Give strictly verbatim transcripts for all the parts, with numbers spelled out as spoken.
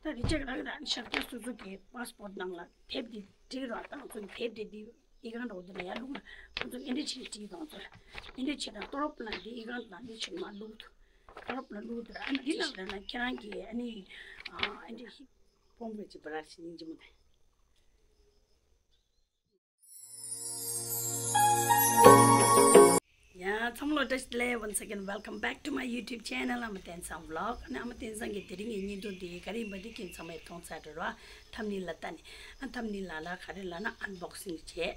ད་རི་ཇེག་རག་རག་ཤར་སྐྱ་སོ་སོ་གི་པཱ་སི་པོར་ཊི་ནང་ལ་དེབ་དེ་བྲིས་རོགས། ད་ང་ཚོ་གི་དེབ་དེ་འདི་ཨི་ཁང་འདྲ་བོ་འདི་ལ་ཡར་བླུགས་ན་ང་ཚོ་ཨེ་འདྲ་བྱས་བྲིས་དང་ཚོ་ཨེ་འདྲ་བྱས་དང་ཏོ་རོབ་ལ་འདི་ཨི་ཁང་ལ་འདི་བྱས་མ་བླུགས་ཐུབ། ཏོ་རོབ་ལ་བླུགས་དུ་ར། ཨ་ནི་འདི་ལ་ར་ན་ཁྱེད་རང་གི་ཨ་ནི་ཨེ་འདྲ་ཞིག་ཕོང་བེ་ཅི་བ་ར་ཞིག་སྙིང་རྗེ་མོ་དེ། ཡ། ཚང་མ་ལ་བཀྲ་ཤིས་བདེ་ལེགས། Once again, welcome back to my YouTube channel, Ama Tensang Vlog. ཨ་ནི་ཨ་མ་བསྟན་སངས་ཀྱི་དེ་རིང་གི་བརྙན་ཐུང་འདི་ག་རེ་ཡིན་པ་འདི་ཁྱེད་ཚང་མས་མཐོང་ཚར་འགྲོ་ར། ཐམ་ནེལ་ལ་ལྟ་ནས། ཨ་ཐམ་ནེལ་ལ་ལ་ག་རེ་ལབ་ན་ཨན་བོག་སིང་བྱས།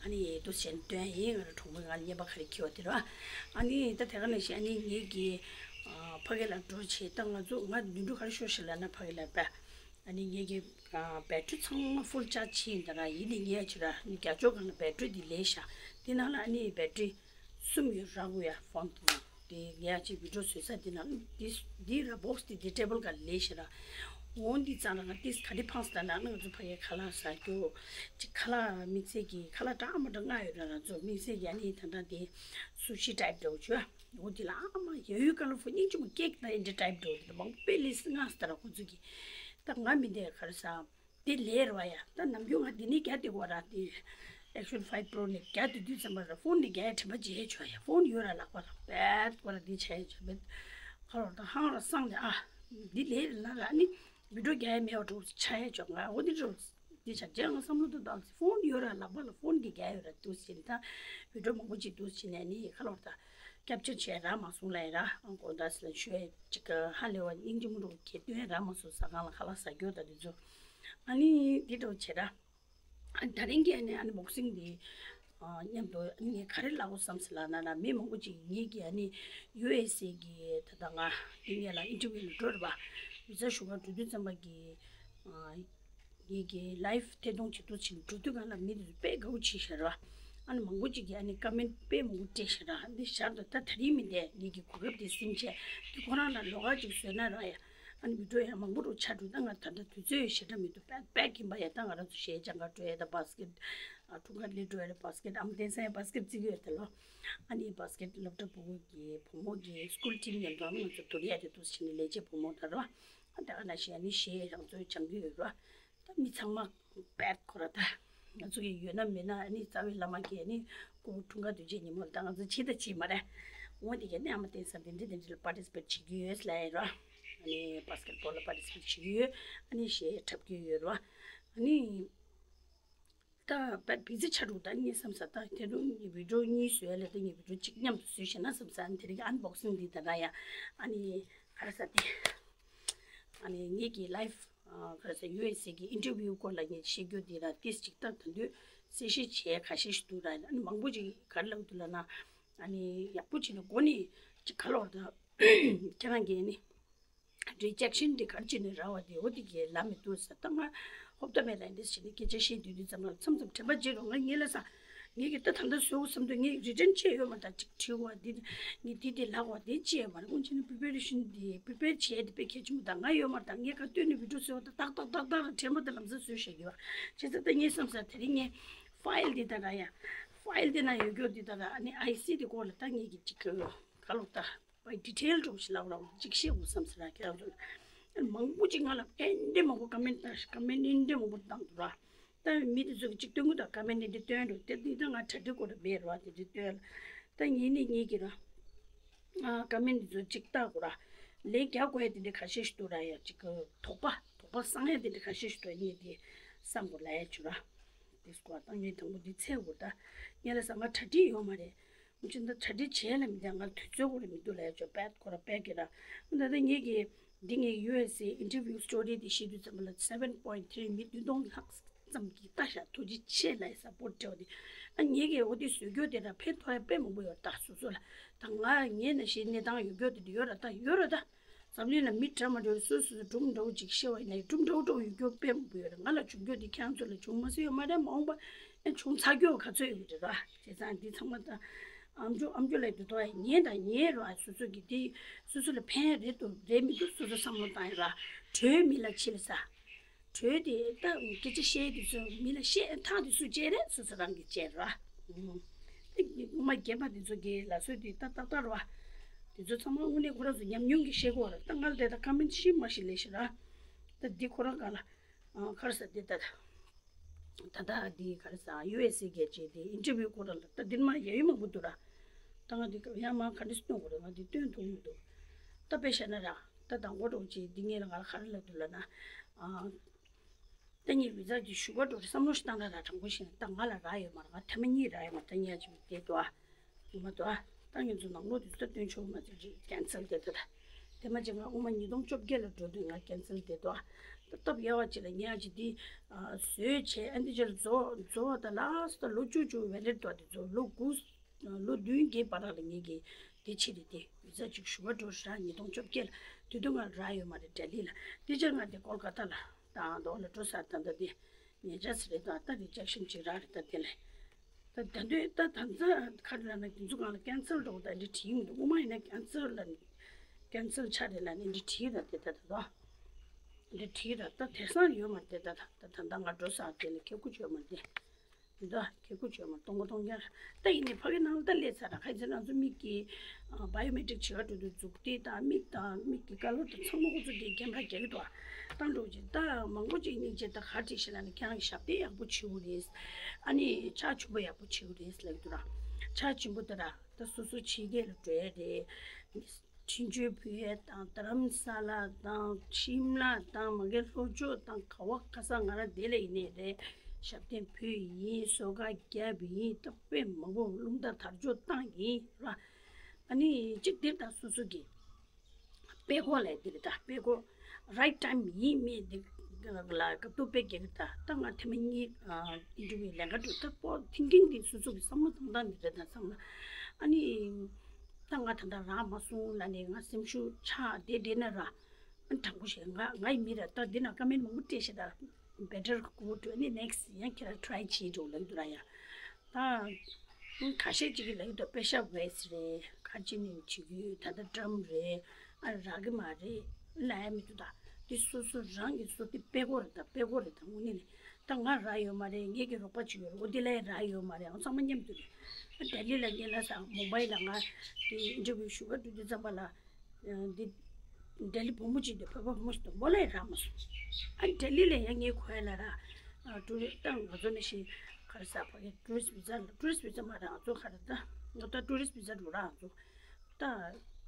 ཨ་ནི་འདུག་སེ་བྱས་ནས་སྟོན་ཡིན། ང་རང་གྲོགས་མོ་ང་ལ་རྔན་པ་ག་རེ་འཁྱེར་བ་དེ་ར། ཨ་ནི་ད་དེ་ག་ནང་བཞིན་ཨ་ནི་ངེད་ཀྱི་ཨ་ཕ་གི་ལ་འགྲོ་བྱས། ད་ང་ཚོ་ང་དུད་འགྲོ་ག་རེ་ཤོར་ཤག་ལབ་ན་ཕ་གི་ལ་པ། ཨ་ནི་ངེད་ཀྱི་ཨ་བེ་ཊི་རི་ཚང་མ་ཧྥུལ་ཅཱར་ཇི་བྱས་ཡིན། ད་ར་ཡིན་ནི་ངས་ཅི་ར་ནི་རྒྱ་ཅོག་སྒང་ལ་བེ་ཊི་རི་འདི་ལས་ཤག། དེ་ནང་ལ་ཨ་ནི་བེ་ཊི་རི་གསུམ་ཡོད་ར། གུ་ཡ་ཕོན་དེ་ནང་དེ་ངས་ཅི་བི་ཌི་ཡོ་བཟོས་ས་དེ་ནང་འདི་འདི་ར་བོག་སི་དེ་འདི་ཊེ་བལ་སྒང་ལ་ལས་ཤག་ར། འོ་འདི་ཙང་ལ་ང་ཏིས་ག་འདི་འཕངས་ད་ན་ང་ཚོ་ཕ་གིའི་ཁ་ལག་ཟ་རྒྱུ་ཅི་ཁ་ལག་དམིགས་བསལ་གྱི་ཁ་ལག་འདྲ་མི་འདྲ་ལྔ་ཡོད་ར། ང་ཚོ་དམིགས་བསལ་གྱི་ཨ་ནི་ད་ལྟ་དེ་སུ་ཤི་ཊའིབ་འདྲ་བོ་བྱོས། འོ་དེ་ལ་ཨ་མ་ཡ་ཡུ་ཀ་ལ་ཧྥུ་སྙིང་རྗེ་མོ་ཀེག་དང་ཨེ་འདྲ་ཊའིབ་འགྲོ་དེ་མང་པོ་དཔེ་ལས་སི་ང་ས་ད་ར་ཁོ་ཚོ་གི། ད་ང་མི་འདས་ག་རེ་ཟ། དེ་ལས་ར་བ་ཡ། ད་ནམ་རྒྱུན་ང་དེ་ནས་རྒྱ་དེ་གོ་ར་དེ། ཨེག་ཤན་ཕའིབ་པོར་ནས་རྒྱ་དེ་དུས་ཙམ་པ་ར་ཕོན་ནས་རྒྱ་ཡ་དྲན་པ་བརྗེད་ཆོག་ཡ། ཕོན་ཡོད་ར་ལག་པ་ར་པད་གོ་ར་དེ་བྱས་ཆོག་མེད། ཁ་ལོ་ད་ཧང་ར་སང་ནས་ཨ། དེ་ལས་ར་ལ་ར་ནི་བི་ཌི་ཡོ་རྒྱ་ཡ་མེད་པ་འགྲོ་ཆ་ཡ་ཆོག་ང་འོ་དེ་འགྲོ། འདི་ཆ་རྒྱ་ང་བསམ་བློ་དུ་བཏང་སི་ཕོན་ཡོད་ར་ལག་པ་ལ་ཕོན་གི་རྒྱ་ཡོད་ར་འདུག་སེ་ནི་ད་བི་ཌི་ཡོ་མང་པོ་ཅིག་འདུག་སེ་ནས་ནི་ཁ་ལོར་ད་ཀེབ་ཅར་བྱས་རག་མ་སོང་ལ་ཡ་ར། ཨང་གོང་ད་སི་ལ་ཞུ་ཡ་ཅིག་ཧ་ལས་བ་སྙིང་རྗེ་མོ་འགྲོ་གི་སྟོན་རག་མ་སོང་ཟ་ཁང་ལ་ཁ་ལག་ཟ་རྒྱུ་ད་དེ་ཚོ་ཨ་ནི་འདི་འདྲ་བྱས་ར། ཨ་ད་རིང་གི་ཨ་ནི་ཨན་བོག་སིང་འདི་ཨ་མཉམ་དུ་ཨ་ནི་ངས་ག་རེ་ལབ་དགོས་བསམ་སི་ལ་ན་ན་མི་མང་པོ་ཅིག་ངེད་ཀྱི་ཨ་ནི་ཡུ་ཨེས་ཨེ་གི་ད་ད་ང་འདི་ངས་ལ་ཨིན་ཊར་བིའུ་ལ་འགྲོ་ར་བ་བི་ཛ་ཞུ་ག་འགྲོ་དུས་ཙམ་པ་གི་ཨ། ངེད་ཀྱི་ལའིབ་ཐད་གཏོང་བྱེད་དུས་ཕྱིན་འགྲོ་དུས་གང་ལ་མི་དེ་ཚོ་དཔེ་དགའ་བོ་བྱེད་ཤག་ར། ཨ་ནི་མང་པོ་ཅིག་གིས་ཨ་ནི་ཀ་མེན་ཊི་དཔེ་མང་པོ་སྤྲད་ཤག་ར། འདི་ཞར་དུ་ད་ད་རིང་མི་འདས་ངེད་ཀྱི་གོ་སྐབས་དེ་ཟིན་བྱས་དེ་ཁོ་རང་ལ་ལོགས་ཀ་ཅིག་བཟོས་ན་ར་ཡ། ཨ་ནི་བི་ཌི་ཡོ་ཡང་མང་པོ་རུ་ཆགས་འགྲོ། ད་ང་ད་ལྟ་དུས་ཚོད་ཞེ་དྲག་མི་འདུག་དཔེ་དཔེ་གིན་པ་ཡ། ད་ང་རང་ཚོ་གཞས་སྦྱང་ག་འགྲོ་ཡ། ད་བཱ་སི་ཀེ་ཊི་ཨ་འཁྲུངས་སྐར་སླེབས་འགྲོ་ཡ་རེད། བཱ་སི་ཀེ་ཊི་ཨ་མ་བསྟན་སངས་ཡ་བཱ་སི་ཀེ་ཊི་རྩེ་གི་ཡོད་དེ་ལོ། ཨ་ནི་བཱ་སི་ཀེ་ཊི་སློབ་གྲྭ་ཕྲུ་གུ་གི་བུ་མོ་གི་སི་ཀུལ་ཊིམ་མཉམ་དུ་ཨ་མ་ང་ཚོ་དུར་ཡ་དེ་འདུག་སེ་བྱས་ནས་ལས་བྱེད་བུ་མོ་ད་ར། ཨ་ད་ག་ནང་བཞིན་ཨ་ནི་གཞས་རང་ཚོའི་སྦྱང་གི་ཡོད་ར། ད་མི་ཚང་མ་དཔེ་ཁོ་ར་ད་ང་ཚོ་གི་ཡོད་ན་མེད་ན་ཨ་ནི་རྩ་བའི་བླ་མ་གི་ཨ་ནི་སྐུ་འཁྲུངས་སྐར་དུས་ཆེན་ཉིན་མོ་ལ་ད་ང་ཚོ་བྱེད་ད་བྱེད་མ་རེད། འོ་དེ་ག་ནི་ཨ་མ་བསྟན་སངས་དེ་འདྲ་དེ་འདྲ་ལ་པར་ཊི་སི་པེཊ་བྱེད་ཀྱི་ཡོད་ལབ་ཡ་ར། ཨ་ནི་བཱ་སི་ཀེ་ཊི་བོལ་ལ་པར་ཊི་སི་པེཊ་བྱེད་ཀྱི་ཡོད། ཨ་ནི་གཞས་འཁྲབ་ཀྱི་ཡོད་ར། ཨ་ནི། ད་དཔེ་བི་ཛི་ཆགས་འདུག་ད་ངས་བསམ་ས་ད་དེ་རུ་ངས་བི་ཌི་ཡོ་གཉིས་བཟོས་ལས་ད་ངས་བི་ཌི་ཡོ་གཅིག་མཉམ་དུ་བཟོས་ཤེ་ན་བསམ་ས། ཨ་ནི་དེ་རིང་གི་ཨན་བོག་སིང་འདི་ད་ར་ཡ། ཨ་ནི་ག་རེ་ཟ་དེ། ཨ་ནི་ངེད་ཀྱི་ལའིབ་ག་རེ་ཟ་ཡུ་ཨེས་ཨེ་གི་ཨིན་ཊར་བིའུ་སྐོར་ལ་ངས་བཤད་རྒྱུ་འདི་ར་ཏིས་གཅིག་ད་ད་དུས་གསལ་བཤད་བྱས་ཁ་ཤས་ཤིག་འདུག་ར། ཨ་ནི་མང་པོ་ཅིག་ག་རེ་ལབ་འདུག་ལབ་ན། ཨ་ནི་ཡག་པོ་བྱས་ནས་འགོ་ནས་ཅིག་ག་ལོར་ད་ཁྱེད་རང་གིས་ནི། རི་ཇེག་ཤན་འདི་ག་རེ་བྱས་ནས་རག་པ་དེ་འོ་དེ་གས་ལབ་མི་འདུག་ཟེར། ད་ང་ཧོབ་ཏེ་མེད་ལ་འདི་བྱས་ནས་སྐད་ཆ་བཤད་དུས་དུས་ཙམ་ལ་མཚམས་མཚམས་དྲན་པ་བརྗེད་འགྲོ། ང་ངས་ལ་ས་ངས་ཀྱི་ད་ད་ལྟ་བཟོ་དགོས་བསམ་དུས་ངས་རི་ཊན་བྱས་ཡོད་མ་རེད། ད་ཅིག་བྲིས་པ་འདི་ངས་འདི་དེ་ལབ་པ་འདི་བྱས་ཡོད་མ་རེད། དཀོན་མཆོག་ནི་པི་རི་པེ་རེ་ཤན་འདི་པི་རི་པེར་བྱས་དེ་དཔེ་གལ་ཆེན་པོ། ད་ང་ཡོད་མ་རེད། ད་ངས་ག་སྟོན་ནས་བི་ཌི་ཡོ་བཟོས་པ་ད་ཏག་ཏག་ཏག་ཏག་ར་དྲན་པ་དེ་ལམ་སང་བཟོས་བཞག་ཡོད། བྱས་ཙང་ད་ངས་བསམ་ས་དེ་རིང་ངས་ཕ་ཡིལ་འདི་ད་ར་ཡ་ཕ་ཡིལ་འདི་ན་ཡོད་རྒྱུ་འདི་ད་ར་ཨ་ནི་ཨའི་སི་འདི་སྐོར་ལ་ད་ངས་ཀྱི་ཅིག་ག་ལོག་ད། བའི་ཌི་ཊེལ་འདྲ་བོ་ཞིག་ལབ་རོགས། གཅིག་བཤད་དགོས་བསམ་ཟེར་ར། ཁྱེད་རང་ཚོ་ལ་མང་པོ་ཅིག་ང་ལ་ཨེ་འདྲས་མང་པོ་ཀ་མེན་ཊི་ཀ་མེན་ཊི་ཨེ་འདྲས་མང་པོ་བཏང་འདུག་ར། ད་མི་དེ་ཚོ་གི་གཅིག་སྟོན་གི་འདུག་ཀ་མེན་ཊི་ཨེ་འདི་སྟོན་འགྲོ་དེ་འདི་ད་ང་གྲ་སྒྲིག་སྐོར་ར་མེད་ར། དེ་འདི་སྟོན་ལ་ད་ངེད་ནི་ངེད་ཀྱི་ར། ཨ་ཀ་མེན་ཊི་འདི་ཚོ་གཅིག་ལྟ་དགོས་ར། ལན་རྒྱག་དགོས་ཡ་དེ་འདྲས་ཁ་ཤས་ཤིག་འདུག་ར། ཡ་གཅིག་དོགས་པ་དོགས་པ་སངས་ཡ་དེ་འདྲས་ཁ་ཤས་ཤིག་འདུག་ངས་དེ་བསམ་དགོས་ལ་ཡ་བྱུང་ར། དེ་སྐོར་ད་ངས་དང་པོ་འདི་འཚོལ་དགོས། ད་ངས་ལ་ས་ང་གྲ་སྒྲིག་ཡོད་མ་རེད། ཅི་འདི་གྲ་སྒྲིག་བྱས་ལ་མི་འདང་། ང་དུས་ཚོད་ཁོ་ར་མི་འདུག་ལ་ཡ་ཅོ་པད་ཁོ་ར་པད་ཀྱི་ར། ད་ལྟ་ངེད་ཀྱི་འདི་ངའི་ཡུ་ཨེས་ཨེ་ཨིན་ཊར་བིའུ་སི་ཊོ་རི་འདི་བཤད་དུས་ཙམ་པ་ལ་སེ་བེན་པོ་ཡིན་ཊི་ཐི་རི་མི་བདུན་སྟོང་ལྷག་ཙམ་གྱིས་ལྟ་ཤག་ཐུགས་རྗེ་ཆེ་ལ་ཡ་སབ་པོར་ཊི་སྤྲད་པ་དེ། ཨ་ངེད་ཀྱི་འོ་དེ་བཟོ་རྒྱུ་དེ་ར་ཕན་ཐོགས་ཡ་དཔེ་མང་པོ་ཡོད་ད་སོ་སོ་ལ། ད་ང་ངའི་ནང་བཞིན་གནས་སྟངས་ཡོད་རྒྱུ་དེ་ཡོད་ར། ད་ཡོད་ར་ད། འཛམ་གླིང་ལ་མི་འདྲ་མི་འདྲ་སོ་སོ་སོ་སྒྲུང་འདྲ་བོ་ཅིག་བཤད་པ་ཡིན་ན་སྒྲུང་འདྲ་བོ་འདྲ་བོ་ཡོད་རྒྱུ་དཔེ་མང་པོ་ཡོད་རེད། ང་ལ་བྱུང་རྒྱུ་དེ་ཁྱེད་རང་ཚོ་ལ་བྱུང་མ་སྲིད་ཡོད་མ་རེད། མ་འོངས་པ་ཨེ་བྱུང་ཚར་རྒྱུ་ག་ཚོད་ཡོད་རེད་ར། བྱས་ཙང་འདི་ཚང་མ་ད་ཨམ་ཅོག་ཨམ་ཅོག་ལ་དུ་དོ་ཡ་ཉན་དང་ཉན་རོགས། སོ་སོ་གི་དེ་སོ་སོ་ལ་ཕན་རེད་འདུག་རེད་མི་འདུག་སོ་སོ་བསམ་བློ་བཏང་ཡ་ར། གྲོས་མི་ལ་ཕྱི་ལ་ས། གྲོས་དེ་ད་སྐད་ཆ་བཤད་དུས་སུ་མི་ལ་བཤད་ཐག་དུས་སུ་བཅད་རེད། སོ་སོ་རང་གི་བཅད་ར། ཨུམ། དེ་སྔོན་མ་རྒན་པ་དེ་ཚོ་གི་ལ་སོ་དེ་ད་ཏག་ཏག་ར། དེ་ཚོ་ཚང་མ་དངོས་གནས་ཁོ་རང་ཚོ་ཉམས་མྱོང་གི་བཤད་གོ་ར། ད་ང་ལ་དེ་ད་ཀ་མེན་ཊི་ཤི་མ་ཤི་ལས་ཤི་ར། ད་འདི་ཁོ་རང་ག་ལ་ཨ་ག་རེ་ཟེར་འདི་ད་ད་ད་འདི་ག་རེ་ཟེར་ཡུ་ཨེས་ཨེ་གལ་ཆེ་འདི་ཨིན་ཊར་བིའུ་ཁོ་རང་ལ་ད་འདི་མ་ཡ་ཡུ་མང་པོ་འདུག་ར། ད་ང་འདི་ཡང་མ་ག་འདྲ་སྟོན་དགོས་རེད། ང་འདི་སྟོན་ཐུབ་མི་འདུག་ད་དཔེ་བཤད་ན་ར་ད་དང་པོ་འགྲོ་ཅིག་འདི་ངས་ལ་ང་ལ་ག་རེ་ལབ་འདུག་ལབ་ན་ཨ། ད་ངས་བི་ཛ་གི་ཞུ་བ་འགྲོ་རེད་བསམ་བློ་ཞིག་བཏང་ན་ར་དྲང་པོ་བཤད་ན་ད་ང་ལ་རག་ཡོད་མ་རེད། ང་ཐེངས་མ་གཉིས་རག་ཡོད་མ་རེད། ད་ངས་ཅིག་བལྟས་འདུག་ཨ། ངོ་མ་འདུག་ཨ། ད་ངས་ཚོ་ནང་ལོགས་དུས་ཚོད་སྟོན་ཆོག་མ་ཚོད་ཅིག་ཀན་སལ་བསྡད་འདུག་ད་དེ་མ་ཅིག་ང་དབུ་མ་ཉིས་སྟོང་བཅོ་བརྒྱད་ལ་འགྲོ་དུས་ང་ཀན་སལ་བསྡད་འདུག་ཨ། ད་སྟབས་ཡག་པ་ཅིག་ལ་ངས་ཅིག་འདི་བཟོས་བྱས་ཨ་འདི་ཅིག་ལ་བཟོ་བཟོ་བ་ད་ལ་སི་ཊི་ལོ་བཅུ་བཅུ་ཝེ་ལིཌ་འདུག་ཨ། དེ་ཚོ་ལོ་དགུ་ལོ་བདུན་བརྒྱད་བར་ལ་ངེད་ཀྱིས་དེ་ཕྱིར་རེད་དེ་བི་ཛ་ཅིག་ཞུ་བ་འགྲོ་ར་ཉིས་སྟོང་བཅོ་བརྒྱད་ལ་དེ་དུས་ང་རག་ཡོད་མ་རེད་ལྡི་ལི་ལ། དེ་ཕྱིར་ང་དེ་ཀོལ་ཀ་ཏ་ལ་དང་མདོ་ལ་འགྲོ་ས་ད་ལྟ་དེ་ཉེ་ཆར་ཟེར་རེད་དང་ད་རི་ཇེག་ཤན་ཅིག་རག་རེད། ད་དེ་ལས་ད་ད་དུས་ད་ད་ཚ་ཁ་རེ་ལ་ན་དེ་ཚོ་གང་ལ་ཀན་སལ་འགྲོ་ད་འདི་བྲིས་མི་འདུག་དབུ་མ་ཡིན་ན་ཀན་སལ་ལ་ཀན་སལ་ཆ་རེད་ལ་ནི་འདི་བྲིས་ད་དེ་ད་ད་ད་འདི་བྲིས་ད་ད་དེང་སང་ཡོད་མ་རེད། ད་ད་ད་ད་ང་འགྲོ་ས་དེ་ལ་ཁེ་ཁུ་ཆོད་མ་རེད། འདི་ཁེ་ཁུ་ཆོད་མ་གཏོང་གོ་གཏོང་རྒྱ་ད་ཡིན་ནའི་ཕ་གི་ནང་ལ་ད་སླེབས་ཚར་ར། ཁ་ཚན་ང་ཚོ་མིག་གི་བ་ཡོ་མེ་ཊིག་བྱེད་ག་འགྲོ་དུས་མཛུབ་ཐེལ་དང་མིག་དང་མིག་གི་ཀ་ལོར་དང་ཚང་མ་ཁོ་ཚོ་དེ་ཀེམ་ར་རྒྱག་གི་འདུག་ཨ། ད་འགྲོ་ཅིག་ད་མང་པོ་ཅིག་ནི་ཅིག་ད་ག་བྲིས་ཤེ་ལ་ནི་ཁྱེད་རང་གི་ཞབས་བརྟན་ཡག་པོ་བྱེད་དགོས་རེད། ཨ་ནི་ཕྱག་ཞུམ་པོ་ཡག་པོ་བྱེད་དགོས་རེད་ལབ་ཀྱི་འདུག་ར། ཕྱག་ཞུམ་པོ་ད་ར་ད་སོ་སོ་ཕྱི་རྒྱལ་ལ་འགྲོ་ཡ་རེད། འཕྲིན་བཅོལ་ཕུལ་ཡས་དང་རྡ་རམ་ས་ལ་དང་ཤིམ་ལ་དང་མ་གི་ལྷོ་ཕྱོགས་དང་ག་བ་ག་ས་ང་རང་དེ་ལ་ཡིན་ནའི་རེད། ཞབས་བརྟན་ཕུལ་ཡིན། གསོལ་ཁ་བརྒྱབ་ཡིན། ད་དཔེ་མང་པོ་རླུང་རྟ་དར་ལྕོག་བཏང་ཡིན་ར། ཨ་ནི་གཅིག་དེ་ད་སོ་སོ་གི་དཔེ་ཁོ་ལས་དེ་རེད། ད་དཔེ་ཁོ་རའིཊ་ཊའིམ་ཡིན་མིན་དེ་ལ་སྐབས་ཐོག་དཔེ་རྒྱག་གི་ད་ད་ང་ཐེངས་མ་གཉིས་ཨིན་ཊར་བིའུ་ལས་ཀ་འགྲོ་ད་པོ་ཐིང་ཀིང་དེ་སོ་སོ་གི་བསམ་བློ་གཏོང་སྟངས་དེ་རེད། ད་བསམ་བློ་ཨ་ནི། ད་ང་ད་ལྟ་རག་མ་སོང་ལབ་ནས་ང་སེམས་ཤུགས་ཆག་བསྡད་བསྡད་ན་ར། ཨ་དྲང་པོ་བཤད་ང་ང་ཡི་མི་ར་ད་འདི་ན་ཀ་མེན་མང་པོ་སྤྲད་ཤག་ད་better go to any next ཡང་ཁྱེད་ར་try བྱེད་འགྲོ་ལབ་འདུག་ར། ཡ་ད་ཁ་ཤས་ཅིག་གིས་ལབ་འདུག་པེ་ཤ་ཝེ་སི་རེད། ཁ་ཅིག་ནི་བྱེད་ཀྱི་ཡོད། ད་ལྟ་ཊམ་རེད། ཨ་རག་གི་མ་རེད་ལབ་ཡ་མི་འདུག་ད་འདི་སོ་སོ་རང་གི་སོ་འདི་དཔེ་ཁོ་རེད། ད་དཔེ་ཁོ་རེད། ད་དངོས་གནས་ནས་ད་ང་རག་ཡོད་མ་རེད། ངེད་ཀྱི་རོགས་པ་ཅིག་ཡོད་རེད། འོ་འདི་ལ་ཡང་རག་ཡོད་མ་རེད། ང་ཚང་མ་མཉམ་དུ་རེད། ཨ་ལྡི་ལི་ལ་ངས་ལ་ས་མུམ་བྷའི་ལ་ང་དེ་ཨིན་ཊར་བིའུ་ཞུ་ག་འགྲོ་དུས་ཙམ་པ་ལ་འདི་ལྡི་ལི་བུ་མོ་ཅིག་འདུག་བོད་པ་བུ་མོ་ཞིག་འདུག་མོ་ལ་ཡང་རག་མ་སོང་། ཨ་ལྡི་ལི་ལ་ཡང་ངས་གོ་ཡ་ལ་ར་ཊུ་རི་ད་ང་ཚོ་ནི་ཤི་ག་རེ་ཟ་ཕ་གི་ཊུ་རི་སི་ཊི་བི་ཛ་ཊུ་རི་སི་ཊི་བི་ཛ་མ་རག་ང་ཚོ་ག་རེ་ད་ང་ད་ཊུ་རི་སི་ཊི་བི་ཛ་འགྲོ་ར་ང་ཚོ་ད་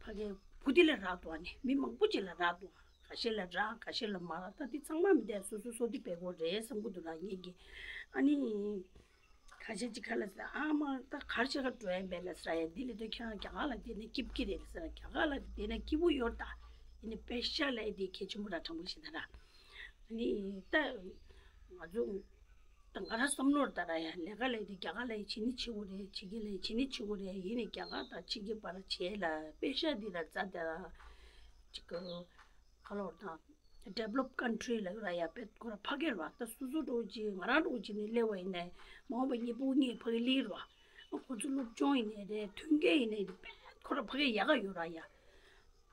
ཕ་གི་བུ་དེ་ལ་རག་འདུག་ཨ་ནི་མི་མང་པོ་ཅིག་ལ་རག་འདུག་ཁ་ཤས་ལ་རག་ཁ་ཤས་ལ་མ་རག་ད་འདི་ཚང་མ་མི་འདྲ་སོ་སོ་སོ་འདི་དཔེ་ཁོ་རེད་བསམ་གི་འདུག་ར་ངེད་ཀྱི། ཨ་ནི་ཁ་ཤས་ཅིག་ཁ་ལ་ཟེར་ཨ་མ་ད་གར་ཆེ་ཁ་འགྲོ་ཡ་མེད་ལ་ཟེར་ཡ་འདི་ལས་དོན་ཁྱེད་རང་རྒྱ་གར་ལ་བསྡད་ན་སྐྱིད་ཀྱི་རེད་ཟེར། རྒྱ་གར་ལ་བསྡད་ན་སྐྱིད་པོ་ཡོད་ད། ཡིན་ནའི་པེ་ཤ་ལབ་ཡ་དེ་གལ་ཆེན་པོ་ར་དྲང་པོ་ཞིག་ད་ར། ཨ་ནི་ད་ང་ཚོ་ད་ང་རང་བསམ་བློར་ལྟར་ཡ་ལས་ཀ་ལས་དེ་རྒྱ་གར་ལས་བྱེད་ནི་བྱེད་དགོས་རེད། ཕྱི་རྒྱལ་ལས་བྱེད་ནི་བྱེད་དགོས་རེད། ཡིན་ནའི་རྒྱ་གར་དང་ཕྱི་རྒྱལ་བར་ལ་བྱེད་ལ་པེ་ཤ་འདི་ལ་རྩ་དེ་ཅིག་ག་ལོར་དང་developed country ལ་ཡོད་ར་ཡ་པེ་ཁོ་ར་ཕ་གིར་བ་ད་སོ་སོ་འགྲོ་ཅིག་ང་རང་འགྲོ་ཅིག་ནས་སླེབས་པ་ཡིན་ནའི་མ་འོངས་པ་ངེད་བུ་ངེད་ཕ་གི་ལིར་བ་ཁོ་ཚོ་སློབ་སྦྱོང་ཡིན་ནའི་རེད། མཐུན་རྐྱེན་ཡིན་ནའི་རེད། པེ་ཁོ་ར་ཕ་གི་ཡག་ག་ཡོད་ར་ཡ།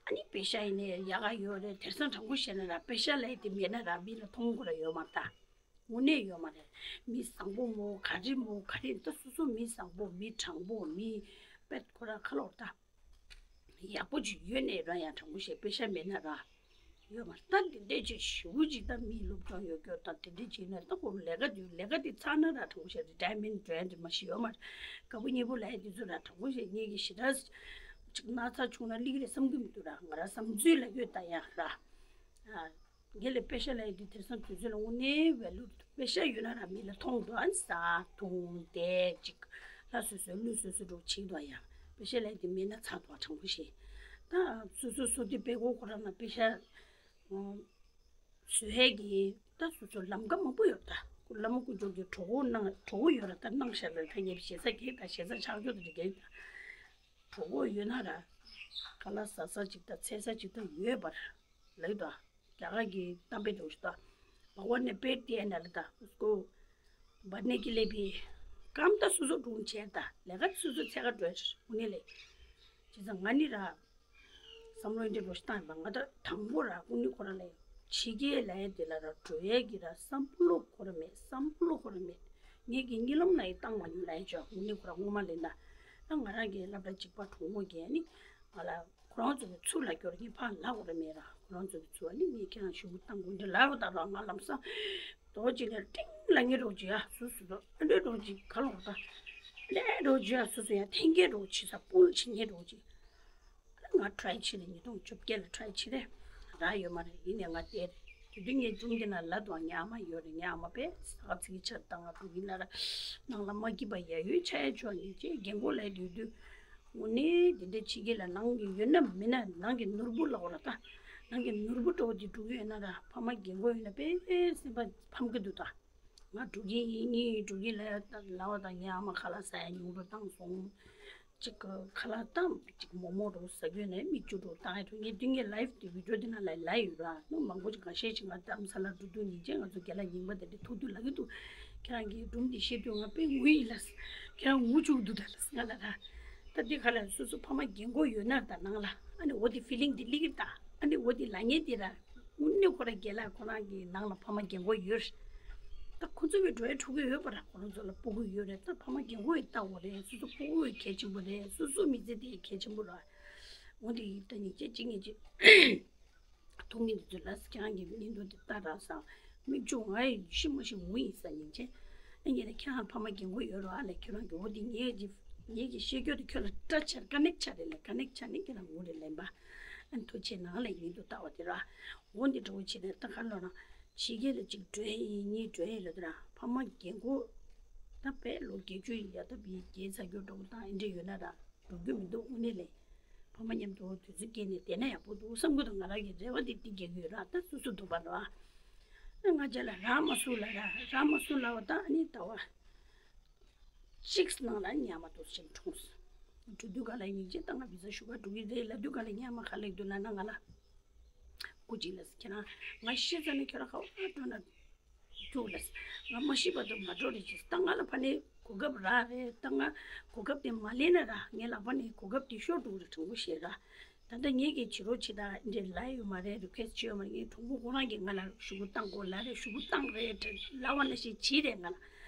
ཨ་ནི་པེ་ཤ་ཡིན་ནའི་ཡག་ག་ཡོད་རེད། དེང་སང་དྲང་པོ་བཤད་ན་ར་པེ་ཤ་ལབ་ཡ་དེ་མེད་ན་ར་མི་ལ་མཐོང་གི་ར་ཡོད་མ་རེད་ད། དངོས་གནས་ཡོད་མ་རེད། མི་བཟང་པོ་མོ་ག་རེ་མོ་ག་རེ་ད་སོ་སོ་མི་བཟང་པོ་མི་དྲང་པོ་མི་པད་ཁོ་ར་ཁ་ལོར་ད་ཡག་པོ་ཅིག་ཡོད་ནའི་ར་ཡ་དྲང་པོ་བཤད་པེ་ཤ་མེད་ན་ར་ཡོད་མ་རེད། ད་དེ་འདྲས་ཅིག་ཞུ་ཅིག་ད་མི་སློབ་སྦྱོང་ཡོད་རྒྱུ་ད་དེ་འདྲས་ཅིག་ན་ད་ཁོ་ལས་ཀ་དུས་ལས་ཀ་དེ་ཚར་ན་ར་དྲང་པོ་བཤད་རི་ཊ་ཡར་མེན་ཊི་འགྲོ་ཡ་འདྲ་མ་ཞིག་ཡོད་མ་རེད། དགའ་པོ་ཉེ་པོ་ལབ་ཡ་དེ་ཚོ་ར་དྲང་པོ་བཤད་ངེད་ཀྱི་ཞེ་དྲག་ཅིག་ན་ཚ་བྱུང་ན་སླེབས་ཀྱི་རེད་བསམ་གྱི་མི་འདུག་ར། ང་ར་བསམ་ཚུལ་ལ་ཡོད་ད་ཡ་ར། ངས་ལས་པེ་ཤ་ལབ་ཡ་འདི་དེང་སང་དུས་ཚོད་ལ་དངོས་གནས་ཝེ་ལུ་པེ་ཤ་ཡོད་ན་ར་མི་ལ་མཐོང་འདུག་ཨ་ནི་ཟ་འཐུང་བསྡད་ཅིག་ལྷ་སོ་སོའི་ཀླུ་སོ་སོ་འགྲོ་བྱེད་འདུག་ཡ། པེ་ཤ་ལབ་ཡ་འདི་མེད་ན་ཚར་འདུག་དྲང་པོ་བཤད། ད་སོ་སོ་སོ་དེ་པེ་ཀོ་ཁོ་རང་ལ་པེ་ཤ་བཟོ་ཡས་ཀྱི་ད་སོ་སོ་ལམ་ཀ་མང་པོ་ཡོད་ད། བླ་མ་དཀོན་མཆོག་གིས་གྲོགས་པོ་གནང་གྲོགས་པོ་ཡོད་ར་ད་གནང་ཤག་ལ་ད་ངས་ཞེ་ས་གེགས་ད་ཞེ་ས་ཆག་ཆོག་ད་གེགས་ད། གྲོགས་པོ་ཡོད་ན་ར་ཁ་ལག་ཟ་ས་ཅིག་ད་འཚོལ་ས་ཅིག་ད་ཡོད་པར་ལབ་ད། རྒྱ་གར་གྱི་གཏམ་དཔེ་འདྲ་བོ་ཞིག་ད། भगवान ने पेट दिया है ना ལབ་ད། उसको भरने के लिए भी काम ད་སོ་སོ་སྒྲུང་བྱས་ད་ལས་ཀ་སོ་སོ་འཚོལ་ག་འགྲོ་ཡ་རེད་དངོས་གནས་ལས། བྱས་ཙང་ང་ནི་ར་བསམ་བློ་འདི་འདྲ་བོ་ཞིག་བཏང་ཡིན་པ་ང་ད་དང་པོ་ར་དངོས་གནས་ཁོ་རང་ལ་ཕྱི་རྒྱལ་ལ་ཡ་དེ་ལ་ར་འགྲོ་ཡས་ཀྱི་ར་བསམ་བློ་ཁོ་རང་མེད། བསམ་བློ་ཁོ་རང་མེད། ངེད་ཀྱི་གཉིད་ལམ་ལ་ཡ་བཏང་མ་མྱོང་ལབ་ཡ་ཅོ་དངོས་གནས་ཁོ་རང་སྔོན་མ་ལས་ན་ད་ང་རང་གི་སློབ་གྲྭ་གཅིག་པ་གྲོགས་མོ་གིས་ནི་ང་ལ། ཁོ་རང་ཚོ་གི་ཚུར་ལ་སྐྱོར་ངས་ཕར་ལབ་དགོས་རེད་མེད་ར། ཁོ་རང་ཚོ་གི་ཚུར་ནི་ངས་ཁྱེད་རང་ཞུ་གཏང་དགོས་འདྲ་ལབ་ད་ར། ང་ལམ་སང་དོ་ཅིག་ལ་ཏིང་ལ་ངེ་རོགས་ཅིག་ཡ་སུ་སུ་དོ་ཨ་འདྲ་རོགས་ཅིག་ག་ལོག་ད་ཨ་འདྲ་རོགས་ཅིག་ཡ་སུ་སུ་ཡ་འཐེན་གེ་རོགས་ཅིག་ས་པུལ་ཅིག་ངེ་རོགས་ཅིག་ང་ཊ་རའི་བྱེད་རེད། ཉིས་སྟོང་བཅོ་བརྒྱད་ལ་ཊ་རའི་བྱེད་རེད། རག་ཡོད་མ་རེད། ཡིན་ནའི་ང་བལྟས་རེད། དེ་དུས་ངས་སྒྲུང་འདི་ན་ལབ་འདུག་ངའི་ཨ་མ་ཡོད་རེད། ངའི་ཨ་མ་དཔེ་ས་ཁ་ཚིག་གི་ཆར་བཏང་ང་འགྲོ་གི་ན་ར། ནང་ལ་མ་སྐྱིད་པ་ཡ་ཡོད་ཆ་ཡ་ཆོག་ཡིན་ཅེས་རྒན་གོག་ལབ་དུས་དུས་དངོས་གནས་འདི་འདྲ་ཕྱི་རྒྱལ་ལ་ནང་གི་ཡོད་ན་མིན་ན་ནང་གི་ནོར་བུ་ལ་འོ་ར་ད། ནང་གི་ནོར་བུ་འདྲ་བོ་འདི་འགྲོ་གི་ཡོད་ན་ར། ཕ་མ་རྒན་གོག་ཡོད་ན་དཔེ་སེམས་པ་ཕམ་གི་འདུག་ད། ང་འགྲོ་གི་ཡིན། གཉིས་འགྲོ་གི་ལ་ལ་བ་དང་ངའི་ཨ་མ་ཁ་ལག་ཟ་ཡ་ཉུང་རུ་བཏང་སོང་། ཅིག་ཁ་ལག་བཏང་ཅིག་མོག་མོག་རུ་ཟ་རྒྱུ་ནས་མིག་ཆུ་རུ་བཏང་ཡ་རུ། ངས་དུས་ངའི་ལའིབ་དེ་བི་ཌིའོ་དེ་ནང་ལ་ལབ་ཡོད་ར། ནུ་མང་པོ་ཅིག་ཁ་ཤས་ཅིག་ང་རྡ་རམ་ས་ལ་འགྲོ་དུས་ཉིན་བྱེད་ང་ཚོ་རྒན་ལགས་རྙིང་པ་དེ་འདྲ་ཐུག་དུས་ལབ་གི་འདུག་ཁྱེད་རང་གིས་སྒྲུང་འདི་བཤད་དུས་ང་དཔེ་ངུ་ཡིན་ལ། ཁྱེད་རང་ངུ་བཅུག་འདུག་ད་ལ་ང་ལ་ར། ད་འདི་ག་ལ་སོ་སོ་ཕ་མ་རྒན་གོག་ཡོད་ན་ད་ནང་ལ་ཨ་ནི་འོ་དེ་ཕི་ལིང་དེ་སླེབས་ཀྱི་ད། ཨ་ནི་འོ་དེ་ལབ་མཁན་དེ་ར། དངོས་གནས་ཁོ་ར་རྒན་ལགས་ཁོ་རང་གི་ནང་ལ་ཕ་མ་རྒན་གོག་ཡོད་རེད། ད་ཁོ་ཚོ་གི་འགྲོ་ཡ་འགྲོ་གི་ཡོད་པ་ར། ཁོ་རང་ཚོ་ལ་སྤུ་གུ་ཡོད་རེད། ད་ཕ་མ་རྒན་གོག་ཡི་ལྟ་བ་རེད། སོ་སོ་སྤུ་གུ་ཡི་གལ་ཆེན་པོ་རེད། སོ་སོ་མི་ཚེ་དེ་གལ་ཆེན་པོ་ར། འོ་དེ་ཡི་ད་ཉིན་བྱེད་ཅིག་ཉིན་བྱེད། ཐུག་ཉིན་དེ་ཚོ་ལ་ཁྱེད་རང་གི་བརྙན་ཐུང་དེ་ལྟ་ར་སང་མིག་ཆུ་ང་ཡི་ཤི་མ་ཤི་ངུ་ཡིན་ས་ཉིན་བྱེད། ཨ་ངས་ད་ཁྱེད་རང་ཕ་མ་རྒན་གོག་ཡོད་ར་ལ། ཁྱེད་རང་གི་འོ་དེ་ངས་ཀྱི་ངས་ཀྱི་བཤད་རྒྱུ་དེ་ཁྱོད་ལ་སྐྲ་ཆར་ཀ་ནེག་ཆ་རེད་ལ། ཀ་ནེག་ཆ་ནི་ཁྱེད་རང་ངུ་རེད་ལན་པ། ཨ་ཐུགས་རྗེ་གནང་ལ་ཡིན་དུ་ལྟ་བ་དེ་ར། འོ་འདི་འདྲ་བོ་བྱེད་ནས་ད་ག་ལོ་ན། ཕྱི་རྒྱལ་ལ་གཅིག་འགྲོ་ཡ་ཡིན་གཉིས་འགྲོ་ཡ་ཡིན་ལ་དེ་ར། ཕ་མ་རྒན་གོག་ད་དཔེ་ལོ་བརྒྱད་ཅུ་ཡ་ད་བི་རྒྱལ་ཚ་རྒྱུ་འགྲོ་གི་དང་ཨེ་འདྲ་ཡོད་ན་ར་འགྲོ་རྒྱུ་མི་འདུག་དངོས་གནས་ལས། ཕ་མ་མཉམ་དུ་དུས་ཚོད་སྐྱེལ་ནས་བསྡད་ན་ཡག་པོ་འདུག་བསམ་གི་འདུག་ང་རང་གི་རེ་བ་དེ་འདི་རྒྱག་གི་ཡོད་ར། ད་སུ་སུ་འདུག་པ་ར། ང་རྒྱ་ལ་རག་མ་སུ་ལ་ར་རག་མ་སུ་ལ་བ་ད་ཨ་ནི་ད་བ། གཅིག་ནང་ལ་ཉལ་མ་འདུག་ཅིང་འཁྲུངས། འགྲོ་དུས་ག་ལ་ཡིན་གཅིག་ད་ང་བི་ཟ་ཞུ་ག་འགྲོ་གི་རེད་ལབ་དུས་ག་ལ་ཉལ་མ་ག་ལེགས་འདུག་ལབ་ན་ང་ལ་སྐུ་གཅིག་ལ་ཁྱེད་རང་ང་ཤི་ཙ་ན་ཁྱོད་རང་ག་བ་འགྲོ་ན་འགྲོ་ལ་ང་མ་ཤི་བར་དུ་མ་འགྲོ་རེད་ཅིག་ད་ང་ལ་ཕ་ནས་གོ་སྐབས་རག་རེད། ད་ང་གོ་སྐབས་དེ་མ་ལེན་ན་ར་ངའི་ལག་པ་ནས་གོ་སྐབས་དེ་ཤོར་འགྲོ་རེད། དྲང་པོ་བཤད་ར། ད་ལྟ་ངེད་ཀྱིས་བྱེད་རོགས་བྱེད་དང་འདྲེ་ལབ་ཡོད་མ་རེད། རི་ཁེ་སི་བྱེད་ཡོད་མ་རེད། ངའི་གྲོགས་པོ་ཁོ་རང་གིས་ང་ལ་ཞུ་སྐུལ་བཏང་དགོས་ལབ་རེད། ཞུ་སྐུལ་བཏང་རེད་ལབ་པ་ནང་བཞིན་བྱེད་རེད་ང་ལ།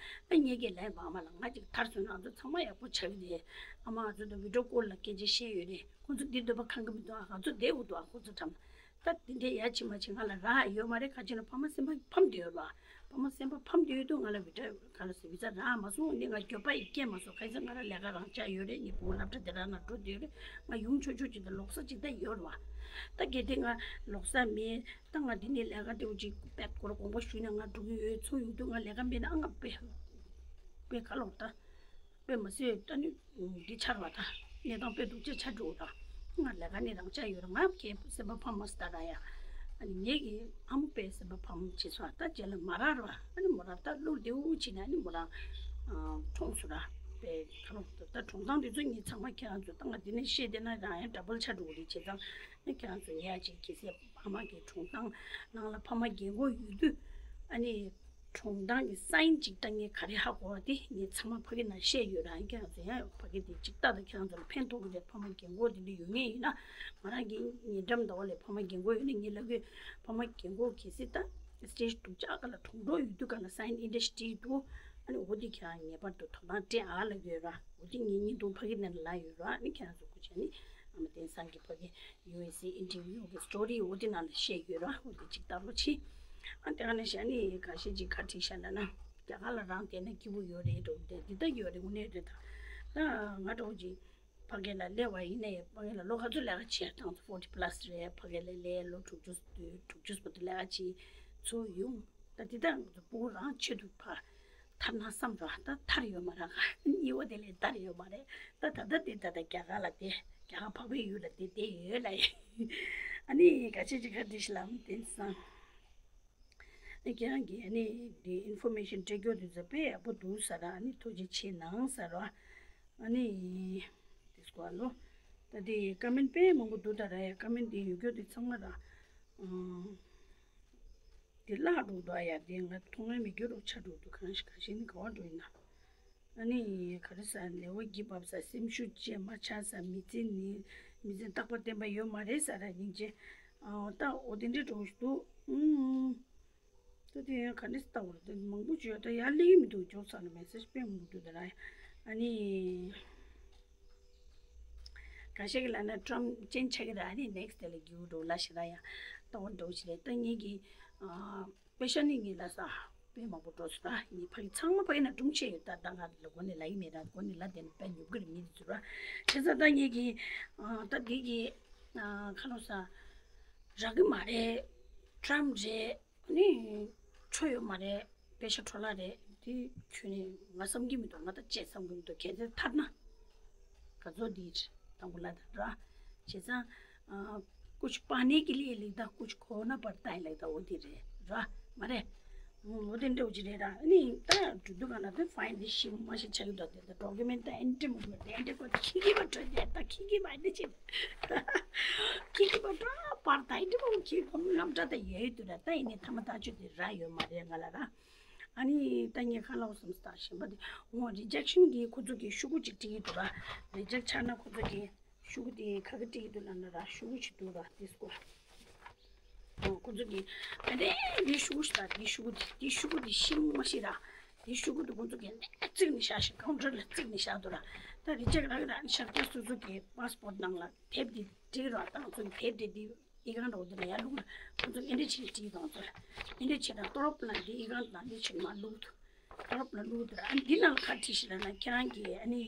ཨ་ངེད་ཀྱིས་ལབ་པ་ཨ་མ་ལ་ང་ཅིག་ཐར་སོང་ན་ང་ཚོ་ཚང་མ་ཡག་པོ་ཆགས་ཀྱི་རེད། ཨ་མ་ང་ཚོ་དང་བི་ཌིའོ་ཀོལ་ལ་སྐད་ཆ་བཤད་ཡོད་རེད། ཁོ་ཚོ་འདི་འདོད་པ་ཁེངས་ཀྱི་མི་འདུག་ཨ་ང་ཚོ་བསྡད་དགོས་འདུག་ཨ་ཁོ་ཚོ་འགྲམ་ལ། ད་འདི་འདྲའི་ཡ་ཆི་མ་ཆི་ང་ལ་རག་ཡོད་མ་རེད། ག་ཅི་ན་ཕ་མ་སེམས་པ་ཕམ་བསྡད་ཡོད་ལ། ཕ་མ་སེམས་པ་ཕམ་དུས་དུས་ང་ལ་བི་ཛ་ག་ལ་སི་བི་ཛ་རག་མ་སོང་། ནི་ང་འགྱོད་པ་ཡི་སྐྱེས་མ་སོང་། ག་ཚོད་ང་ལ་ལས་ཀ་རང་ཆགས་ཡོད་རེད། ངའི་བུ་སློབ་གྲྭ་དེ་རང་ན་འགྲོ་དུས་རེད། ང་ཡོང་ཆོག་ཆོག་ཅིག་དང་ལོག་ས་ཅིག་ད་ཡོད་རེད་བ། ད་གལ་ཏེ་ང་ལོག་ས་མེད་ད་ང་འདི་ནས་ལས་ཀ་དེ་འུ་ཅིག་པད་སྐོར་དགོངས་པ་ཞུས་ན་ང་འགྲོ་གི་ཡོད། ཚུར་ཡོང་དུས་ང་ལས་ཀ་མེད་ན་ཨ་ང་དཔེ་དཔེ་ག་ལོག་ད། དཔེ་མ་སྲིད་ད་ནི་འདི་ཆར་བ་དང་གནས་སྟངས་དཔེ་སྡུག་ཅག་ཆགས་འགྲོ་དང་། ང་ལས་ཀ་ནི་རང་ཆགས་ཡོད་རེད། ང་ཁྱེད་སེམས་པ་ཕམ་མ་སི་ད་ར་ཡ། ཨ་ནི་ངེད་ཀྱི་ཨ་མ་དཔེ་སེམས་པ་ཕམ་བྱེད་སོང་། ད་རྗེས་ལ་མོ་རང་ར་བ། ཨ་ནི་མོ་རང་ད་བློ་བདེ་བོ་བྱེད་ནས་ཨ་ནི་མོ་རང་གྲོངས་སོང་ར། དཔེ་ཁ་ལོ་ད་གྲོངས་སྟངས་དེ་ཚོ་ངས་ཚང་མ་ཁྱེད་རང་ཚོ་ད་ང་འདི་ནས་བཤད་བསྡད་ན་རང་ཡང་ཌ་བལ་ཆགས་འགྲོ་གི་རེད། བྱས་ཙང་ཨ་ནི་ཁྱེད་རང་ཚོ་ངས་ཡ་ཅིག་གལ་སྲིད་ཨ་མ་གི་གྲོངས་སྟངས་ནང་ལ་ཕ་མ་རྒན་གོག་ཡོད་དུས་ཨ་ནི། གྲོངས་སྟངས་ཀྱི་སའིན་ཅིག་ལྟ་མཁན་ག་རེ་ཧ་གོ་བ་དེ་ངས་ཚང་མ་ཕ་གི་ནང་བཤད་ཡོད་ར། ཁྱེད་རང་ཚོ་ཡང་ཕ་གི་དེ་ཅིག་ལྟ་དང་ཁྱེད་རང་ཚོ་ལ་ཕན་ཐོགས་ཀྱི་རེད། ཕ་མ་རྒན་གོག་དེ་འདྲ་ཡོད་མཁན་ཡིན་ན་ང་རང་གི་ཉེ་འགྲམ་ཟླ་བ་ལས་ཕ་མ་རྒན་གོག་ཡོད་ན་ངས་ལབ་གི་ཕ་མ་རྒན་གོག་གལ་སྲིད་ད་སི་ཊེ་ཇི་སྡུག་ཅག་ག་ལ་གྲོངས་འགྲོ་ཡོད་དུས་ག་ལ་སའིན་ཨིན་ཌ་སི་ཊི་འདུག་ཨ་ནི་འོ་དེ་ཁྱེད་རང་ངེས་པར་དུ་དོ་སྣང་སྤྲད་ཨ་ལབ་ཡོད་ར། འོ་དེ་ངས་བརྙན་ཐུང་ཕ་གི་ནང་ལ་ལབ་ཡོད་ར། ཨ་ནི་ཁྱེད་རང་ཚོ་སྐུ་མཁྱེན་ནི་ཨ་མ་བསྟན་བཟང་གི་ཕ་གི་ཡུ་ཨེས་ཨེ་ཨིན་ཊར་བིའུ་གི་སི་ཊོ་རི་འོ་དེ་ནང་ལ་བཤད་ཡོད་ར། འོ་དེ་ཅིག་ལྟ་རོགས་གྱིས། ཨ་དེ་ག་ནས་བཤད་ནི་ཁ་ཤས་ཅིག་ཁ་བྲིས་བཞག་ན་ན་རྒྱ་གར་ལ་རང་བསྡད་ན་སྐྱིད་པོ་ཡོད་རེད་འགྲོ་དེ་འདི་ལྟ་ཡོད་རེད། དངོས་གནས་རེད། ད་ད་ང་འདྲ་བོ་ཅིག་ཕ་གི་ལ་སླེབས་པ་ཡིན་ནའི་ཕ་གི་ལ་ལོ་ག་ཚོད་ལས་ཀ་བྱས་དང་ཕོར་ཊི་པ་ལ་སི་རེད། ཕ་གི་ལ་སླེབས་ལོ་དྲུག་ཅུ་དྲུག་ཅུ་བར་དུ་ལས་ཀ་བྱས་ཚུར་ཡོང་། ད་འདི་ལྟ་ང་ཚོ་སྤུ་གུ་རང་ཆེད་དུ་ཕར། ཐར་ན་བསམ་རོགས། ད་ཐར་ཡོད་མ་རེད། གཉིས་པ་དེ་ལས་ཐར་ཡོད་མ་རེད། ད་ད་ལྟ་དེ་ད་ལྟ་རྒྱ་གར་ལ་བསྡད། རྒྱ་གར་འཕགས་པའི་ཡུལ་ལ་བསྡད་བསྡད་ཡོད་ལ་ཡིན། ཨ་ནི་ག་ཚོད་ཅིག་ཁ་བྲིས་ཤི་ལམ་བསྟན་བཟང་། ཨ་ཁྱེད་རང་གིས་ཨ་ནི་འདི་ཨིན་ཕོར་མེ་ཤན་སྤྲད་རྒྱུ་དེ་ཚོ་དཔེ་ཡག་པོ་འདུག་ཟེར་ར། ཨ་ནི་ཐུགས་རྗེ་ཆེ་གནང་ཟེར་ར། ཨ་ནི་དེ་སྐོར་ལོ། ད་དེ་ཀ་མེན་ཊི་དཔེ་མང་པོ་འདུག་ད་ར་ཡ། ཀ་མེན་ཊི་དེ་ཡོད་རྒྱུ་དེ་ཚང་མ་ར། ཨང་། དེ་བརླག་འགྲོ་འདུག་ཨ་ཡ། དེ་ང་མཐོང་ཡ་མེད་རྒྱུ་རོ་ཆགས་འགྲོ་འདུག་གང་ཞིག་གང་ཞིག་ནི་ག་བ་འགྲོ་ཡིན་ན། ཨ་ནི་ག་རེ་ཟ་ལེ་བ་གི་བབས་ས་སེམས་ཤུགས་བཅས་མ་ཆགས་ས་མི་ཚེ་ནི་མི་ཚེ་རྟག་པ་བརྟན་པ་ཡོད་མ་རེད་ཟ་ར་སྙིང་རྗེ། ཨ་ད་འོ་དེ་འདྲའི་འགྲོ་འདུག་ཨུམ། ད་དེ་ཡང་ག་འདྲ་ལྟ་བ་རེད། དེ་མང་པོ་བྱོས་ད་ཡར་སླེབས་ཀྱི་མི་འདུག་ཇོག་ཚ་ན་མེ་སེ་ཇི་དཔེ་མང་པོ་འདུག་ད་ར། ཨ་ནི། ག་ཤེད་ཀྱི་ལ་ན་ཀྲམ་ཅན་ཆགས་ཀྱི་ར། ཨ་ནི་ནེག་སི་ཊི་དེ་ལ་རྒྱུག་འགྲོ་ལ་ཞེ་དྲག་ཡ། ལྟ་བ་འདྲ་བོ་ཞིག་རེད། ད་ངེད་ཀྱི་ཨ་པེ་ཤ་ནི་ངེད་ལ་ས་དཔེ་མང་པོ་འགྲོ་སོང་ར། ངེད་ཕ་གི་ཚང་མ་ཕ་གི་ན་སྒྲུང་བཤད་ཡོད། ད་ད་ང་ལ་གོ་ནས་ལ་ཡི་མེད་ར། གོ་ནས་ལ་དེ་ནས་དཔེ་ཉོབ་གི་རེད། མི་དེ་ཚོ་ར། བྱས་ཙང་ད་ངེད་ཀྱི་ཨ་ད་འདི་གི་ཨ་ཁ་ལོ་ས་རག་གི་མ་རེད། ཊམ་རེད། ཨ་ནི་འཕྲོ་ཡོད་མ་རེད། པེ་ཤ་འཕྲོ་བརླག་རེད། དེ་ཁྱོད་ནི་ང་བསམ་གྱི་མི་འདུག་ང་ད་བཅད་བསམ་གྱི་མི་འདུག་གལ་ཏེ་ཐར་ན་ག་ཚོད་འདི་དང་པོ་ལ་ད་ར། བྱས་ཙང་ཨ་कुछ पाने के लिए लगता कुछ खोना पड़ता है लगता འོ་དེ་རེད་ར། མ་རེད། འོ་དེ་འདྲ་བོ་ཅིག་རེད་ར། ཨ་ནི་ད་འགྲོ་དུས་ག་ལ་དེ་ཕ་ཡིན་དེ་ཤི་མ་ཤི་ཆགས་ཀྱི་འདུག་དེ་ད་ཌོ་ཀུ་མེན་ཊི་ད་ཨེན་ཊི་མོ་མེད་དེ་ཨེན་ཊི་ཁོ་ད་ཁྱི་གི་པ་འཕྲོད་དེ་ད་ཁྱི་གི་པ་འདི་བྱེད། ཁྱི་གི་པ་འཕྲོད་པར་ད་ཨེན་ཊི་མོ་ཁྱི་གི་པ་རྔམ་སྐྲག་ད་ཡོད་དུ་ར། ད་ཡིན་ནི་ཐ་མ་ཐག་ཆོད་དེ་ར་ཡོད་མ་རེད་ང་ལ་ར། ཨ་ནི་ད་ངས་ཁ་ལོག་སོང་ས་གཞན་པ་དེ་འོ་རི་ཇེག་ཤན་གྱི་ཁོ་ཚོ་གི་ཤོག་གུ་ཅིག་སྤྲད་ཀྱི་འདུག་ར། རི་ཇེག་ཆགས་ན་ཁོ་ཚོ་གི་ཤོག་གུ་དེ་ག་གི་སྤྲད་ཀྱི་འདུག་ལབ་ན་ར་ཤོག་གུ་ཞིག་འདུག་ར། དེ་སྐོར་འོ་ཁོ་ཚོ་གི་ཨ་ནི་དེ་ཤོག་གུ་ཞིག་ད་དེ་ཤོག་གུ་དེ་དེ་ཤོག་གུ་དེ་ཤི་མ་ཤི་ར། དེ་ཤོག་གུ་དེ་ཁོ་ཚོ་གི་ཨ་ནི་བརྩིགས་ནས་བཞག་ཤག་ཀའུན་ཊར་ལ་བརྩིགས་ནས་བཞག་འདུག་ར། ད་རི་ཇེག་རག་གི་ར། ཨ་ནི་ཤར་རྒྱག་སོ་སོ་གི་པ་སི་པོར་ཊི་ནང་ལ་དེབ་དེ་སྤྲད་ར། ད་ང་ཚོ་གི་དེབ་དེ་དེ། ཨི་ཁང་འགྲོ་དེ་ལ་ཡར་བླུགས་ལ་ཁོ་ཚོ་ཨེ་འདྲ་བྱེད་བྲིས་དང་ཚོ་ཨེ་འདྲ་བྱེད་དང་ཏོ་རོབ་ལ་འདི་ཨི་ཁང་དང་འདི་བྱེད་མ་བླུགས་ཏོ། ཏོ་རོབ་ལ་བླུགས་དུ་ར། ཨ་འདི་ནང་ལ་ཁ་བྲིས་ཤིག་ལ་ན་ཁྱེད་རང་གི་ཨ་ནི་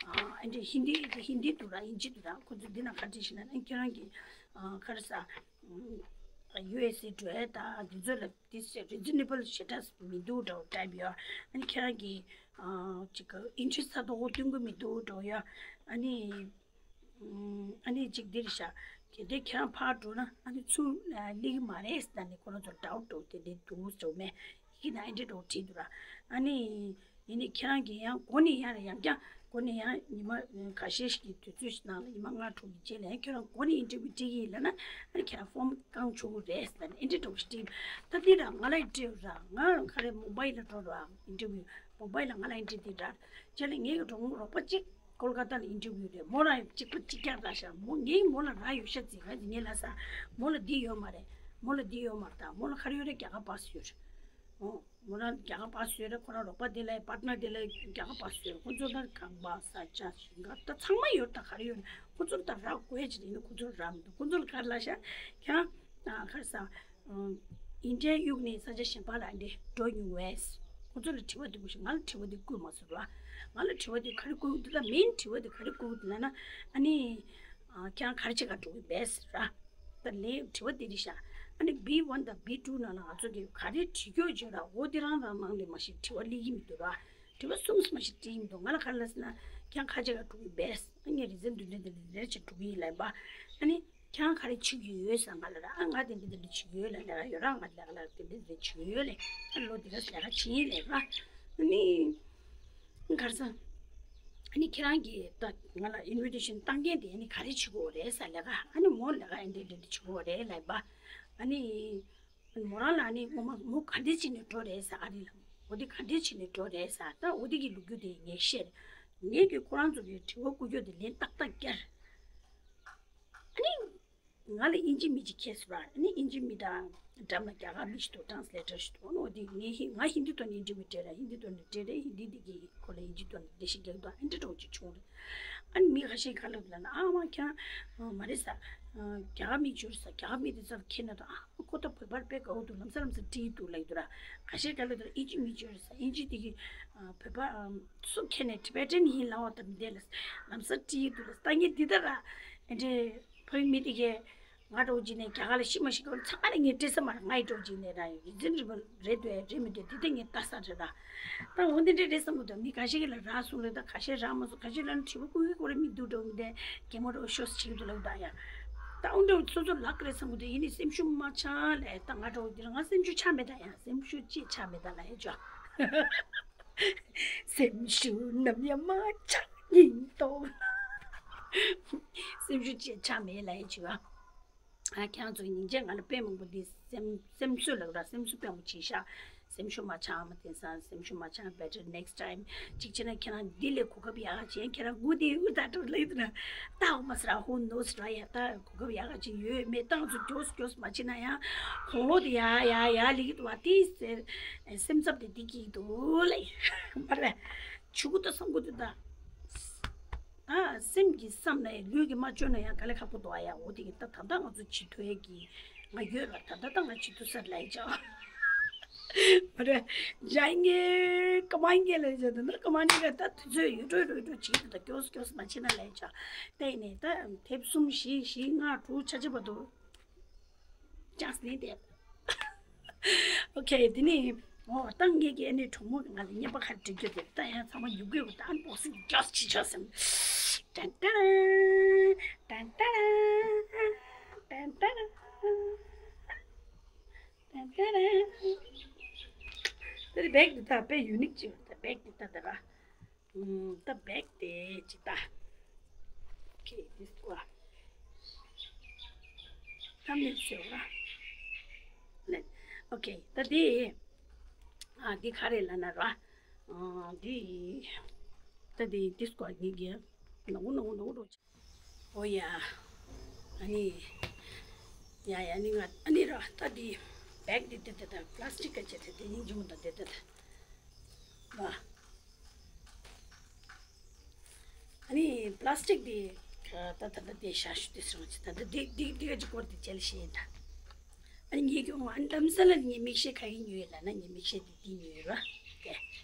ཨ་འདྲ་ཧིན་དི་ཧིན་དི་དུ་ར་ཨིན་ཇི་དུ་ར། ཁོ་ཚོ་འདི་ནང་ཁ་བྲིས་ཤིག་ལ་ན་ཁྱེད་རང་གི་ཨ་ག་རེ་ཟ་ཡུ་ཨེས་ཨེ་འགྲོ་ཡ་ད་འདི་ཚོ་ལ་འདི་རི་ཛི་ནེ་བལ་ཤི་ཊ་སི་མི་འདུག་འདྲ་བོ་ཊའིབ་ཡོད། ཨ་ནི་ཁྱེད་རང་གི་ཨ་ཅིག་ཨིན་ཊི་རེ་སི་ཊི་ཚ་ཏོག་སྟོན་གི་མི་འདུག་འདྲ་བོ་ཡོད། ཨ་ནི། ཨ་ནི་གཅིག་འདིར་བཞག་གལ་ཏེ་ཁྱེད་རང་ཕར་འགྲོ་ན་ཨ་ནི་ཚུར་སླེབས་ཀྱི་མ་རེད་ཟེར་ནས་ཁོ་རང་ཚོར་ཌའུ་ཊི་འགྲོ་དེ་འདྲ་འདུག་ཟེར་མས། ཡིག་ནང་ཨེ་འདྲ་འགྲོ་བྲིས་འདུག་ར། ཨ་ནི་ཡིན་ནའི་ཁྱེད་རང་གིས་ཡང་འགོ་ནས་ཡང་ཡང་བསྐྱར་འགོ་ནས་ཡང་ཉི་མ་ཁ་ཤས་ཤིག་གི་དུས་ཚོད་ནང་ལ་ཉི་མ་ལྔ་དྲུག་གི་རྗེས་ལ་ཡང་ཁྱེད་རང་འགོ་ནས་ཨིན་ཊར་བིའུ་སྤྲད་ཀྱི་ཡིན་ལབ་ན་ཨ་ནི་ཁྱེད་རང་ཕོམ་བཀང་ཆོག་གི་རེད་ཟེར་ནས་ཨེ་འདྲ་འགྲོ་བྲིས། ད་འདི་ར་ང་ལ་ཨེ་འདྲ་ར། ང་ཁ་རེ་མུམ་བྷའི་ལ་འགྲོ་ར་ཨིན་ཊར་བིའུ། མུམ་བྷའི་ལ་ང་ལ་ཨེ་འདྲ་འདི་ར། རྗེས་ལ་ངའི་གི་གྲོགས་མོ་རོགས་པ་གཅིག་ཀོལ་ཀ་ཏ་ལ་ཨིན་ཊར་བིའུ་རེད། མོ་རང་གཅིག་པ་གཅིག་རྐྱང་རག་ཤག་མོ་ངའི་མོ་ལ་རག་ཡོད་ཤག་ཟེར་ག་ཟེར་ངས་ལབ་ས། མོ་ལ་འདི་ཡོད་མ་རེད། མོ་ལ་འདི་ཡོད་མ་རེད། ད་མོ་ལ་ག་རེ་ཡོད་རེད། རྒྱ་གར་པ་སི་ཡོད་རེད། ཨོ། མོ་རང་རྒྱ་གར་པ་སི་ཡོད་རེད། ཁོ་རང་རོགས་པ་དེ་ལ་པཱར་ཊི་ནར་དེ་ལ་རྒྱ་གར་པ་སི་ཡོད་རེད། ཁོ་ཚོ་ལ་ཁང་པ་ས་ཆ་ཞིང་ཁ་ད་ཚང་མ་ཡོད། ད་ག་རེ་ཡོད་རེད། ཁོ་ཚོ་ལ་ད་རག་དགོས་ཅི་རེད། ཡིན་ན་ཁོ་ཚོ་ལ་རག་མི་འདུག་ཁོ་ཚོ་ལ་ག་རེ་ལབ་ཤག་ཁྱེད་རང་ཨ་ག་རེ་ཟ། ཨིན་ཌི་ཡ་གཡུག་ནས་ས་ཆ་གཞན་པ་ལ་འདི་འགྲོ་མྱོང་བས། ཁོ་ཚོ་ལ་དྲི་བ་འདི་དགོས་ཤིག་ང་ལ་དྲི་བ་འདི་བསྐུར་མ་སོང་ལ། ང་ལ་དྲི་བ་འདི་ག་རེ་བསྐུར་འདུག་ད་མིན་དྲི་བ་འདི་ག་རེ་བསྐུར་འདུག་ལབ་ན། ཨ་ནི། ཨ་ཁྱེད་རང་ག་རེ་བྱེད་ག་འགྲོ་གི་བས་ར། ད་ལན་དྲི་བ་འདི་རེད་ཤག་ཨ་ནི་བི་ཝན་དང་བི་ཊུ་ནང་ལ་ང་ཚོ་གི་ག་རེ་བྲིས་རྒྱུ་བརྗོད་ར། འོ་འདི་རང་རང་ནང་ལས་མ་ཤེས་དྲི་བ་སླེབས་ཀྱི་མི་འདུག་ར། དྲི་བ་གསུམ་མ་ཤེས་དྲིས་མི་འདུག་ང་ལ་ག་རེ་ལབ་ཟེར་ན། ཁྱེད་རང་ག་རེ་བྱེད་ག་འགྲོ་གི་བས། ཨ་ངས་རི་ཛན་འདི་འདྲ་འདི་འདྲ་འདི་འདྲ་བྱེད་འགྲོ་གི་ཡིན་ལབ་པ། ཨ་ནི། ཁྱེད་རང་ག་རེ་བྱེད་ཀྱི་ཡོད་ཟེར་ང་ལ་ར། ཨ་ང་དེ་འདྲ་དེ་འདྲ་བྱེད་ཀྱི་ཡོད་ལ་ལས་ཀ་ཡོད་ར། ང་ལས་ཀ་ལ་དེ་འདྲ་དེ་འདྲ་བྱེད་ཀྱི་ཡོད་ལས། ཨ་ལོ་དེ་ག་ལས་ཀ་བྱེད་ཡིན་ལས་ཀ་ཨ་ནི་ག་རེ་ཟ། ཨ་ནི་ཁྱེད་རང་གིས་ད་ང་ལ་ཨིན་ཝི་ཊེ་ཤན་བཏང་མཁན་དེ་ཨ་ནི་ག་རེ་བྱེད་དགོས་རེད་ཟེར་ལས་ཀ་ཨ་ནི་མོ་ལས་ཀ་ཨེ་འདྲ་འདྲ་འདྲ་བྱེད་དགོས་རེད་ལབ་པ། ཨ་ནི་མོ་རང་ལ་ཨ་ནི་ངོ་མ་མོ་ག་འདྲ་བྱས་ནས་འགྲོ་རེད་ཟེར། ཨ་རི་ལ་འོ་དེ་ག་འདྲ་བྱས་ནས་འགྲོ་རེད་ཟེར། ད་འོ་དེ་གི་ལོ་རྒྱུས་དེ་ངས་བཤད། ངས་ཀྱི་ཁོ་རང་ཚོ་གི་དྲི་བ་བསྐུར་རྒྱུ་དེ་ལན་ཏག་ཏག་བསྐྱར། ཨ་ནི། ང་ལ་ཨིན་ཇི་མི་གཅིག་ཁྱེར་སོང་ར། ཨ་ནི་ཨིན་ཇི་མི་དང་འགྲམ་ལ་རྒྱ་གར་མི་ཞིག་འདུག་ཊ་རན་སི་ལེ་ཊར་ཞིག་འདུག་ཨ་ནི་འོ་དེ་ངས་ཧི་ང་ཧིན་དི་ཐོག་ནས་ཨིན་ཊར་བིའུ་སྤྲད་ར། ཧིན་དི་ཐོག་ནས་སྤྲད་རེད། ཧིན་དི་དེ་གིས་ཁོ་ལ་ཨིན་ཇི་ཐོག་ནས་འགྲེལ་བཤད་རྒྱག་འདུག་ཨ་འདྲ་འདྲ་བོ་ཅིག་བྱུང་རེད། ཨ་ནི་མི་ཁ་ཤས་ག་ལབ་ལབ་ན་ཨ་མ་ཁྱེད་རང་མ་རེད་ཟ། རྒྱ་གར་མི་བྱོས་ཟ། རྒྱ་གར་མི་དེ་ཚོ་ཁྱེར་ན་དང་ཨ་ཁོ་ད་བོད་པར་དཔེ་དགའ་བོ་འདུག་ལམ་སང་ལམ་སང་བྲིས་འདུག་ལབ་ཀྱི་འདུག་ར། ཁ་ཤས་ག་ལབ་ད་ཨིན་ཇི་མི་བྱོས་ཟ། ཨིན་ཇི་དེ་གིས་བོད་པ་སུ་ཁྱེར་ནས་ཊི་བེ་ཊན་ཡིན་ལབ་པ་དང་འདི་ལ་ལམ་སང་བྲིས་འདུག་ལ་ལྟ་ངན་འདི་ལྟར་ཨེ་འདྲས་བོད་མི་དེ་གས་ང་འདྲ་བོ་བྱས་ནས་རྒྱ་གར་ལ་ཤི་མ་ཤི་གོ་ཚང་མ་ལ་ངས་སྤྲད་ས་མ་རེད། ང་ཡི་འདྲ་བོ་བྱས་ནས་ར་རི་ཛིན་རི་བལ་རེད་འདུག་ཨེ་རེད་མི་འདུག་འདི་ལྟ་ངས་ལྟ་ས་རེད་ར། ད་འོ་འདི་འདྲས་རེད་བསམ་གི་འདུག་མི་ཁ་ཤས་ཀྱིས་ལ་རག་སོང་ལབ། ད་ཁ་ཤས་རག་མ་སོང་། ཁ་ཤས་ལ་ནི་དྲི་བ་བསྐུར་གི་གོ་རེ་མི་འདུག་འདྲ་བོ་འདི་གད་མོ་འདྲ་བོ་ཤོར་བྱེད་ཀྱི་འདུག་ལབ་ད་ཡ། ད་འོ་འདྲ་བོ་སོ་སོ་ལག་གི་རེད་བསམ་གི་འདུག་ཡིན་ནི་སེམས་ཤུགས་མ་ཆག་ལས་ད་ང་འདྲ་བོ་འདི་ང་སེམས་ཤུགས་ཆག་མེད་ད་ཡ། སེམས་ཤུགས་ཅིག་ཆག་མེད་ད་ལ་ཡ་ཅོ། སེམས་ཤུགས་ནམ་ཡང་མ་ཆག་ཡིན་ཏོ། སེམས་ཤུགས་ཅིག་ཆག་མེད་ལ་ཡ་ཅིག་ཨ། ཁྱེད་རང་ཚོ་སྙིང་རྗེ་ང་ལ་དཔེ་མང་པོ་འདི་སེམས་སེམས་གསོ་ལབ་ར། སེམས་གསོ་དཔེ་མང་པོ་བྱས་ཤག་སེམས་ཤུགས་མ་ཆག་མ་དེང་སང་སེམས་ཤུགས་མ་ཆག better next time ཅིག་བྱས་ན་ཁྱེད་རང་འདི་ལས་གོ་སྐབས་ཡག་ག་བྱས། ཁྱེད་རང་སྒུག་བསྡད་ཡོད་ད་འགྲོ་ལབ་ཡོད་ན་ལྟ་འོ་མ་ཟེར་ར། who knows ར་ཡ། ད་གོ་སྐབས་ཡག་ག་ཅིག་ཡོད་མེད་ཏང་ཚོ་མགྱོགས་མགྱོགས་མ་བྱེད་ན་ཡང་གོང་ལོག་དེ་ཡ་ཡ་ཡ་ལི་གི་འདུག་བ། དེ་སེམས་འཚབ་དེ་འདི་གི་འདུག་ལ་ཡིན་པ་རེད། ཆུ་གུ་ད་བསམ་གི་འདུག་ད། ད་སེམས་ཀྱིས་བསམ་ན་ཡང་ལུས་ཀྱིས་མ་བཅོས་ན་ཡང་དཀའ་ལས་ཁག་པོ་འདུག་ཨ་ཡ། འོ་དེ་གི་ད་ད་ལྟ་ང་ཚོ་བྱེད་ཐུབ་ཡས་ཀྱི་ ང་ཡོད་ལ་ད་ལྟ་ད་ང་ཅི་ཐུ་སར་ལ་ཡི་ཅག་མ་རེད། ཇ་ཡིན་གྱི་ཀ་མ་ཡིན་གྱི་ལ་ཡི་ཅག་དེ་འདིར་ཀ་མ་ནི་ག་ད་དུས་ཚོད་ཡོད་འགྲོ་ཡོད་འགྲོ་ཅིག་ད་ད་སྐྱོ་སྐྱོ་མ་བྱེད་ན་ལ་ཡི་ཅག་ད་ཡིན་ནས་ད་དེབ་གསུམ་བཞི་བཞི་ལྔ་དྲུག་ཆ་ཆ་བར་དུ་ཅག་ནི་དེ། ཨོ་ཁེ། དེ་ནི་ངོ་ཏང་ངེད་ཀྱི་ཨ་ནི་གྲོགས་མོ་གི་ང་ལ་བརྙན་པ་ཁ་བྲིས་རྒྱུ་དེ་ད་ཡང་ཚང་མ་ཡུག་གུ་ད་ཨན་བོག་སིང་རྒྱོགས་ཆི་ཆོག་སེམས། ཏན་ཏན་ཏན་ཏན་ཏན་ཏན་ཏན་ཏན། དེ་རེད་བེག་དེ་ད་དཔེ་ཡུ་ནིག་ཅིག་ད་བེག་དེ་ད་ད་ར། ད་བེག་དེ་ཅི་ད། ཨོ་ཁེ། this one. ད་མི་ཤེས་བ། ལེ། ཨོ་ཁེ། ད་དེ། ཨ་དེ་ག་རེ་ལབ་ན་ར། ཨ་དེ། ད་དེ་this one ངེད་ཀྱི་ནོ་ནོ་ནོ་ནོ། ཨོ་ཡ། ཨ་ནི། ཡ་ཡ་ནི་ང་ཨ་ནི་ར་ད་དེ། བེག་དེ་དེ་དེ་ད་པ་ལ་སི་ཊིག་ག་བྱས་ཏེ་དེ་སྙིང་རྗེ་མོ་ད་དེ་དེ་ད། ཨ་ནི་པ་ལ་སི་ཊིག་དེ་ད་ད་ད་དེ་ཤ་ཤུ་དེ་སོང་ཅི་ད་ད་དེ་དེ་དེ་ག་ཅི་སྐོར་དེ་བྱེད་ལ་ཤེས་ཡིན་ད། ཨ་ནི་ངས་ཀྱང་ཨ་ནི་ལམ་སང་ལ་ངས་མིག་ཤེལ་ག་གི་ཉོས་ཡོད་ལབ་ན་ངས་མིག་ཤེལ་དེ་དེ་ཉོས་ཡོད་ར། དེ་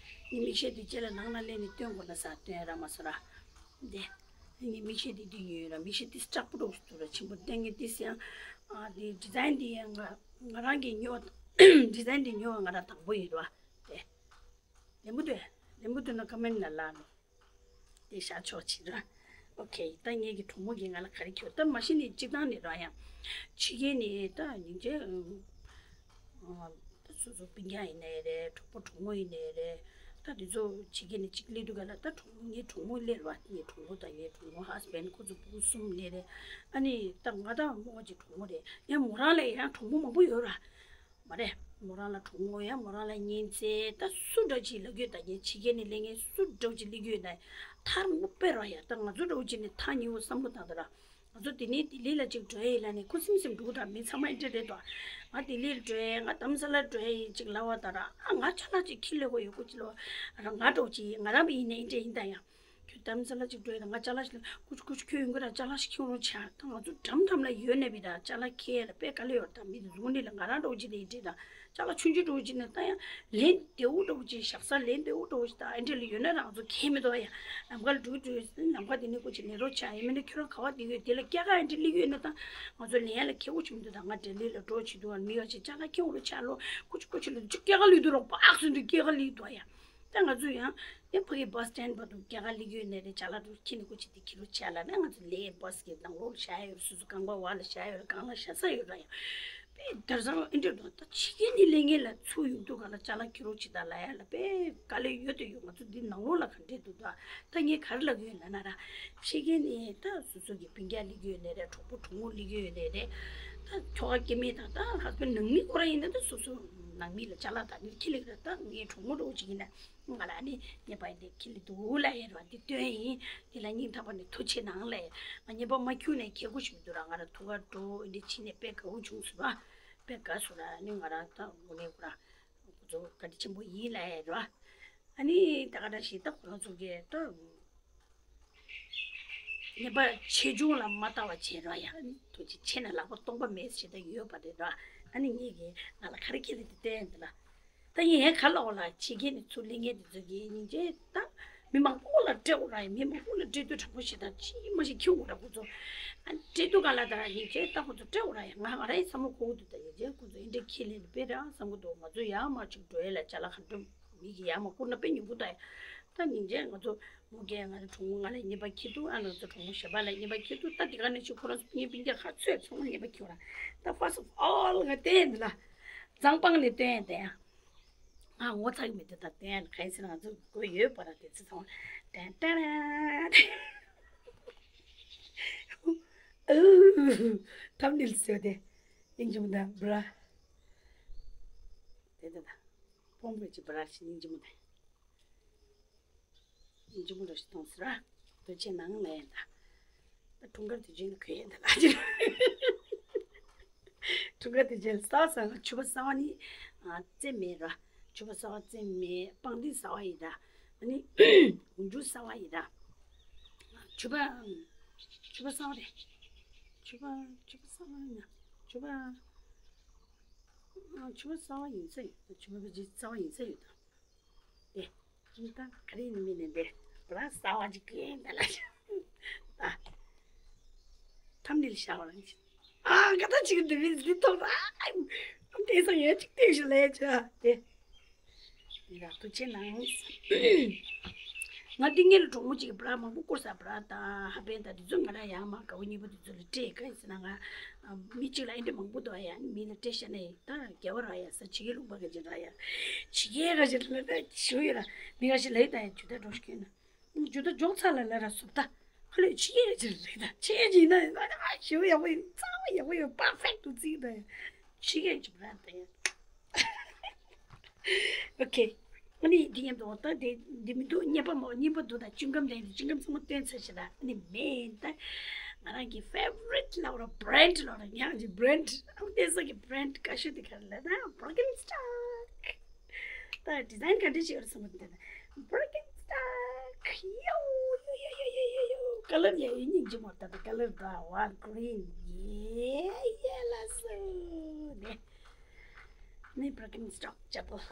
ངས་མིག་ཤེལ་དེ་ཁྱེད་ལ་ནང་ལ་སླེབས་ནས་སྟོན་དགོས་ན་ས་སྟོན་ར་མ་སོ་ར། དེ་ངས་མིག་ཤེལ་དེ་དེ་ཉོས་ཡོད་ར། མིག་ཤེལ་དེ་སྐྲག་པོ་འདྲ་བོ་ཞིག་འདུག་ར། ཆེན་པོ་ལྟས་ངན་དེ་སེ་ཡང་ཨ་དེ་ཌི་ཛའིན་དེ་ཡང་ང་ང་རང་གིས་ཉོ་ཌི་ཛའིན་དེ་ཉོ་བ་ང་རང་དང་པོ་ཡིན་ར། དེ། ལེན་པོ་འདུག་ལེན་པོ་འདུག་ན་ཀོ་མེན་ལ་ལ་ནོ། དེ་བཞག་ཆོག་ཅིག་ར། ཨོ་ཁེ། ད་ངེད་ཀྱི་གྲོགས་མོ་གིས་ང་ལ་ག་རེ་ཁྱོད་ད་མ་གཞི་ནས་སྤྱིར་བཏང་ནས་ར་ཡང་། ཕྱི་རྒྱལ་ནས་ད་སྙིང་རྗེ། ད་སོ་སོ་སྤུན་ཀྱག་ཡིན་ནའི་རེད། གྲོགས་པོ་གྲོགས་མོ་ཡིན་ནའི་རེད། ད་དེ་ཚོ་ཕྱི་རྒྱལ་ནས་གཅིག་སླེབས་དུས་ག་ལ་ད་གྲོགས་མོ་ངའི་གྲོགས་མོ་སླེབས་ར། ངའི་གྲོགས་མོ་དང་ངའི་གྲོགས་མོ་ཧ་སི་བེན་ཁོ་ཚོ་ཕྲུ་གུ་གསུམ་སླེབས་རེད། ཨ་ནི་ད་ང་ད་མོ་གཅིག་གྲོགས་མོ་རེད། ཡང་མོ་རང་ལ་ཡང་གྲོགས་མོ་མང་པོ་ཡོད་ར། མ་རེད། མོ་རང་ལ་གྲོགས་མོ་ཡང་མོ་རང་ལ་གཉེན་ཚན་ད་སུ་འདྲ་ཅིག་ལབ་ཀྱི་ཡོད་ད། ངས་ཕྱི་རྒྱལ་ནས་སླེབས་མཁན་སུ་འདྲ་ཅིག་སླེབས་ཀྱི་ཡོད་ན་ཐར་མོ་དཔེ་ར་ཡ། ད་ང་ཚོ་འདྲ་བོ་ཅིག་ནས་ཐར་ཉེ་བོ་བསམ་བློ་བཏང་ད་ར། ང་ཚོ་དེ་ནས་ལྡི་ལི་ལ་ཅིག་འགྲོ་ཡ་ཡིན་ལབ་ནས་ཁུ་སིམ་སིམ་འདུག་ད་མི་ཚང་མ་ཨེ་འདྲ་རེད་དོ། ང་ལྡི་ལིར་འགྲོ་ཡ་ཡིན། ང་རྡ་རམ་ས་ལར་འགྲོ་ཡ་ཡིན་ཅིག་ལབ་པ་ད་ར། ཨ་ང་ཅ་ལག་ཅིག་འཁྱེར་སླེབས་དགོས་ཡོད་གོ་ཅི་ལོ། ང་འདྲ་བོ་ཅིག་ང་རང་བ་ཡིན་ནའི་ཨེ་འདྲ་ཡིན་ད་ཡ། ཁྱོད་རྡ་རམ་ས་ལ་ཅིག་འགྲོ་ཡ་ད་ང་ཅ་ལག་ཞིག་ལ་ཀུ་ཅི་ཀུ་ཅི་ཁྱོད་ཡོང་གི་ར་ཅ་ལག་ཞིག་ཁྱེར་རོགས་བྱ། ད་ང་ཚོ་འགྲམ་འགྲམ་ལ་ཡོད་ནས་བི་ད་ཅ་ལག་ཁྱེར་ཡ་ལ་དཔེ་དཀའ་ལས་ཡོད་ད། མི་དེ་ཟུང་ནི་ལ་ང་རང་འདྲ་བོ་ཅིག་ལ་ཡིན་འདྲ་ད། ཅ་ལག་ཆུང་ཆུང་འདྲ་བོ་ཅིག་ནས་ད་ཡང་ལན་བདེ་བོ་འདྲ་བོ་ཅིག་བཞག་ས་ལན་བདེ་བོ་འདྲ་བོ་ཅིག་ད་ཨེ་འདྲ་ལ་ཡོད་ན་རང་ཚོ་ཁྱེར་མི་འདུག་ཡ། ལམ་ཁ་ལ་འགྲོ་འགྲོ་ལམ་ཁ་དེ་ནས་ཀུ་ཅི་ལེན་རོགས་བྱ། ཡིན་མིན་ན་ཁྱོད་རང་ག་བ་བསྡད་ཡོད་དེ་ལ་སྐྱེལ་ཀ་ཨེ་འདྲ་སླེབས་ཡོད་ན་ད་ང་ཚོ་ལེན་ཡ་ལ་ཁེ་བོ་བྱུང་འདུག་ད་ང་ལྡི་ལི་ལ་འགྲོ་བྱེད་འདུག་མི་ཡོད་ཅིག་ཅ་ལག་ཁྱེར་འོང་རོགས་བྱ་ལོ། ཀུ་ཅི་ཀུ་ཅི་ལ་འདུག་སྐྱེལ་ཀ་སླེབས་འདུག་རོགས་པ་ཨག་སུ་འདུག་སྐྱེལ་ཀ་སླེབས་འདུག་ཡ། ད་ང་ཚོ་ཡང་ཡང་ཕ་གི་བྷ་སི་སི་ཊེན་ཌི་བར་དུ་སྐྱེལ་ཀ་སླེབས་ཡོད་ནས་རེད། ཅ་ལག་འདུག་ཁྱེར་ནས་ཀུ་ཅི་དེ་ཁྱེར་རོགས་བྱ་ལབ་ན་ང་ཚོ་ལེན་བྷ་སི་གི་ནང་ལོགས་ལ་བཞག་ཡོད་རེད། སོ་སོ་ཁང་པ་བ་ལ་བཞག་ཡོད་རེད། གང་ལ་བཞག་ས་ཡོད་ར་ཡང་། དཔེ་དེང་སང་ཨེ་འདྲ་འདུག་ད་ཕྱི་རྒྱལ་ནས་སླེབས་མཁན་ལ་ཚུར་ཡོང་དུས་ག་ལ་ཅ་ལག་འཁྱེར་རོགས་བྱེད་དང་ལབ་ཡ་ལ་དཔེ་དཀའ་ལས་ཡོད་དུ་ཡོད། ང་ཚོ་འདི་ནང་ལོགས་ལ་ག་འདྲས་འདུག་ད་ད་ངས་ག་རེ་ལབ་ཀྱི་ཡོད་ལབ་ན་ར། ཕྱི་རྒྱལ་ནས་ད་སོ་སོ་གི་སྤུན་ཀྱག་སླེབས་ཀྱི་ཡོད་ནའི་རེད། གྲོགས་པོ་གྲོགས་མོ་སླེབས་ཀྱི་ཡོད་ནའི་རེད། ད་ཁྱོ་ག་སྐྱེ་དམན་དང་ད་ཧ་སི་བེན་ཌི་ནང་མི་ཁོ་རང་ཡིན་ན་ད་སོ་སོ་ནང་མི་ལ་ཅ་ལག་ད་ནི་ཁྱེར་སླེབས་ར། ད་ངའི་གྲོགས་མོ་འདྲ་བོ་ཅིག་ཡིན་ན། ང་ལ་ནི་ཉེས་པ་འདི་ཁྱེར་སླེབས་འདུག་ལབ་ཡ་རེད་བ། འདི་སྟོན་ཡིན། འདི་ལ་སྙིང་ཐག་པ་ནས་ཐུགས་རྗེ་གནང་ལབ་ཡ། ང་ཉེས་པ་མ་ཁྱུག་ནས་ཁྱེར་དགོས་ཞིག་མི་འདུག་ར། ང་ར་ཐུག་ག་འགྲོ་འདི་ཕྱིན་ནས་དཔེ་དགའ་བོ་བྱུང་སོང་ར། དཔེ་དགའ་སོང་ར། ནི་ང་ར་ད་དངོས་གནས་ཁོ་ར་ཁོ་ཚོ་བཀའ་དྲིན་ཆེན་པོ་ཡིན་ལབ་ཡ་རེད་བ། ཨ་ནི་ད་ག་འདྲ་ཞིག་ད་ཁོ་རང་ཚོ་གིས་ད་ཉེས་པ་ཆེ་ཆུང་ལ་མ་ལྟ་བ་བྱས་ར་ཡ། ཐུགས་རྗེ་ཆེ་ན་ལག་པ་སྟོང་པ་མེད་ཟེར་ད་ཡོད་པ་རེད་ར། ཨ་ནི་ངེད་ཀྱིས་ང་ལ་ག་རེ་ཁྱེར་སླེབས་འདུག་བསྟན་འདི་ལ། ད་ངས་ཡང་ག་ལ་འོ་ལ་ཕྱི་རྒྱལ་ནས་ཚུར་སླེབས་མཁན་དེ་ཚོ་གིས་སྙིང་རྗེ་ད་མི་མང་པོ་ལ་སྤྲད་འོ་ར་ཡ། མི་མང་པོ་ལ་སྤྲད་དུས་དྲང་པོ་ཞིག་ད་ཅི་མ་ཞིག་ཁྱེར་འོ་ར་ཁོ་ཚོ། ཨ་སྤྲད་དུས་ག་ལ་ད་སྙིང་རྗེ་ད་ཁོ་ཚོ་སྤྲད་འོ་ར་ཡ། ང་ང་རའི་བསམ་བློ་གོ་གི་འདུག་ད་སྙིང་རྗེ་ཁོ་ཚོ་ཨེ་འདྲ་ཁྱེར་སླེབས་ནས་དཔེ་རང་བསམ་གི་འདུག་ང་ཚོ་ཡར་མར་ཅིག་འགྲོ་ཡ་ལ་ཅ་ལག་ག་འདྲ་མི་གི་ཡར་མར་བསྐུར་ན་དཔེ་ཉུང་པོ་ད་ཡ། ད་སྙིང་རྗེ་ང་ཚོ་མོ་རྒན་ང་ཚོ་གྲོགས་མོ་ང་ལ་ཉེས་པ་ཁྱེར་འདུག་ཨ་ང་ཚོ་གྲོགས་མོ་གཞན་པ་ལ་ཉེས་པ་ཁྱེར་འདུག་ད་དེ་ག་ནས་ཅིག་ཁོ་རང་ཚོ་སྤུན་ཉེ་སྤུན་ཀྱག་ག་ཚོད་ཚང་མ་ཉེས་པ་ཁྱེར་བ་ར། ད་first of all ང་བསྟན་འདི་ལ་མཛངས་པང་ནས་བསྟན་བསྟན་ཡ། ང་ངོ་ཚ་གི་མི་འདུག་ད་བསྟན་ག་ཡིན་ཟེར་ན་ང་ཚོ་དགོས་ཡོད་པ་ར། དེ་ཚེ་ཚང་མ་ཏན་ཏན་ཐམ་ནིལ་ཟེར་དེ་ཡིན་གྱི་མི་འདུག་བྲ། དེ་དེ་ད་ཕོང་པོ་ཅི་བྲ་ཞིག་ཡིན་གྱི་མི་འདུག་ཡིན་གྱི་མི་འདུག་ཞིག་གཏོང་ཟེར་ར། དོ་ཆེ་ནང་ལ་ཡིན་ད། ད་འཁྲུངས་སྐར་དུས་ཆེན་ལ་གོན་ཡིན་ད་ལ་ཅི། འཁྲུངས་སྐར་དུས་ཆེན་ལ་གསར་པ་གསར་པ་ཕྱུ་པ་གསར་པ་ནི་ཨ་རྩེ་མེད་ར། ཕྱུ་པ་གསར་པ་རྩེ་མེད། པང་གདན་གསར་པ་ཡིན་ར། ཨ་ནི་འོག་འཇུག་གསར་པ་ཡིན་ར། ཕྱུ་པ་ཕྱུ་པ་གསར་པ་རེད། ཕྱུ་པ་ཕྱུ་པ་གསར་པ་ཡིན་ན་ཕྱུ་པ་ ཨ། ཆུ་བ་གསར་བ་ཡིན་ས་ཡོད་ད། ཆུ་བ་བི་ཇི་གསར་བ་ཡིན་ས་ཡོད་ད། དེ་ཁྱིམ་ད་ག་རེ་ཡིན་མིན་ནས་འདི་བ་ར་གསར་བ་ཅིག་གིན་ད་ལ་ད། ཐམ་ནིལ་ཤ་བ་ལ་ཨ་ག་ད་ཅིག་འདི་བི་འདི་ཐོག་ཨ་དེ་སང་ཡོད་ཅིག་དེ་ཞུ་ལས་ཆ་དེ། འདི་ལ་ཐུགས་རྗེ་གནང་། ང་འདི་ངེད་ལ་གྲོགས་མོ་གཅིག་གི་བྲ་མང་པོ་བསྐུར་ས། བྲ་དང་ཧ་པན་དང་དེ་ཚོ་ང་ར་ཡང་མ་དགའ་བོ་ཉེས་པོ་དེ་ཚོ་ལ་སྤྲད་ག་ཡིན་ཟེར་ན། ང་མི་གཅིག་ལ་ཨེ་འདྲ་མང་པོ་འདུག་ཡ། མི་ལ་སྤྲད་ཤ་ནས་ད་རྒྱལ་བ་ར་ཡ་ས་ཕྱི་རྒྱལ་ལུང་པ་ག་ཅིག་ར་ཡ། ཕྱི་རྒྱལ་ག་ཅིག་ལ་ད་ཞུ་ཡོད་ར། མི་ག་ཞིག་ལ་ཡོད་ད་ཡ་ཇུ་ད་འགྲོ་ཤི་ཁན་ན། ཇུ་ད་འཇོག་ཚ་ལ་ལ་ར་སུབ་ད། ཁ་ལོས་ཕྱི་རྒྱལ་ག་ཅིག་རེད་ད། ཕྱི་རྒྱལ་ཡིན་ན་ཞུ་ཡག་པོ་ཡིན། རྩ་བ་ཡག་པོ་ཡོད། པར་ཕེག་ཏུ་བརྩིས་ད་ཡ། ཕྱི་རྒྱལ་ག་ཅིག་ར་ད་ཡ། ཨོ་ཁེ། ཨ་ནི་འདི་མཉམ་དུ་འོ་ད་དེ་འདི་མི་འདུག་རྙེད་པ་མོ་རྙེད་པ་འདུག་ད་ཅུང་ཀམ་དེ་འདི་ཅུང་ཀམ་ཚང་མ་སྟོན་ཚར་ཤི་ད། ཨ་ནི་མེད་ད། ང་རང་གི་ཕེ་ཝ་རིཊ་ལ་བ་ར་བྷ་རེན་ཌི་ལ་བ་ར་ཉག་གི་བྷ་རེན་ཌི་ཨ་བསྟན་ས་གི་བྷ་རེན་ཌི་ཀ་ཤོད་དེ་ག་རེ་ལ་ད་བྷིར་ཀེན་སི་ཊོག་ད་ཌི་ཛ་ཡིན་ག་འདྲ་ཞིག་ཡོད་རེད་བསམ་གི་འདུག་ད་བྷིར་ཀེན་སི་ཊོག་ཡོ་ཡོ་ཡོ་ཡོ་ཡོ་ཡོ། ཀ་ལར་ཡ་ཡོ་སྙིང་རྗེ་མོ་ད་ད་ཀ་ལར་ད་ཝ་གྷི་རིན་ཡེ་ཡེ་ལ་སོ་ནེ། ནི་བྷིར་ཀེན་སི་ཊོག་ཅ་པལ།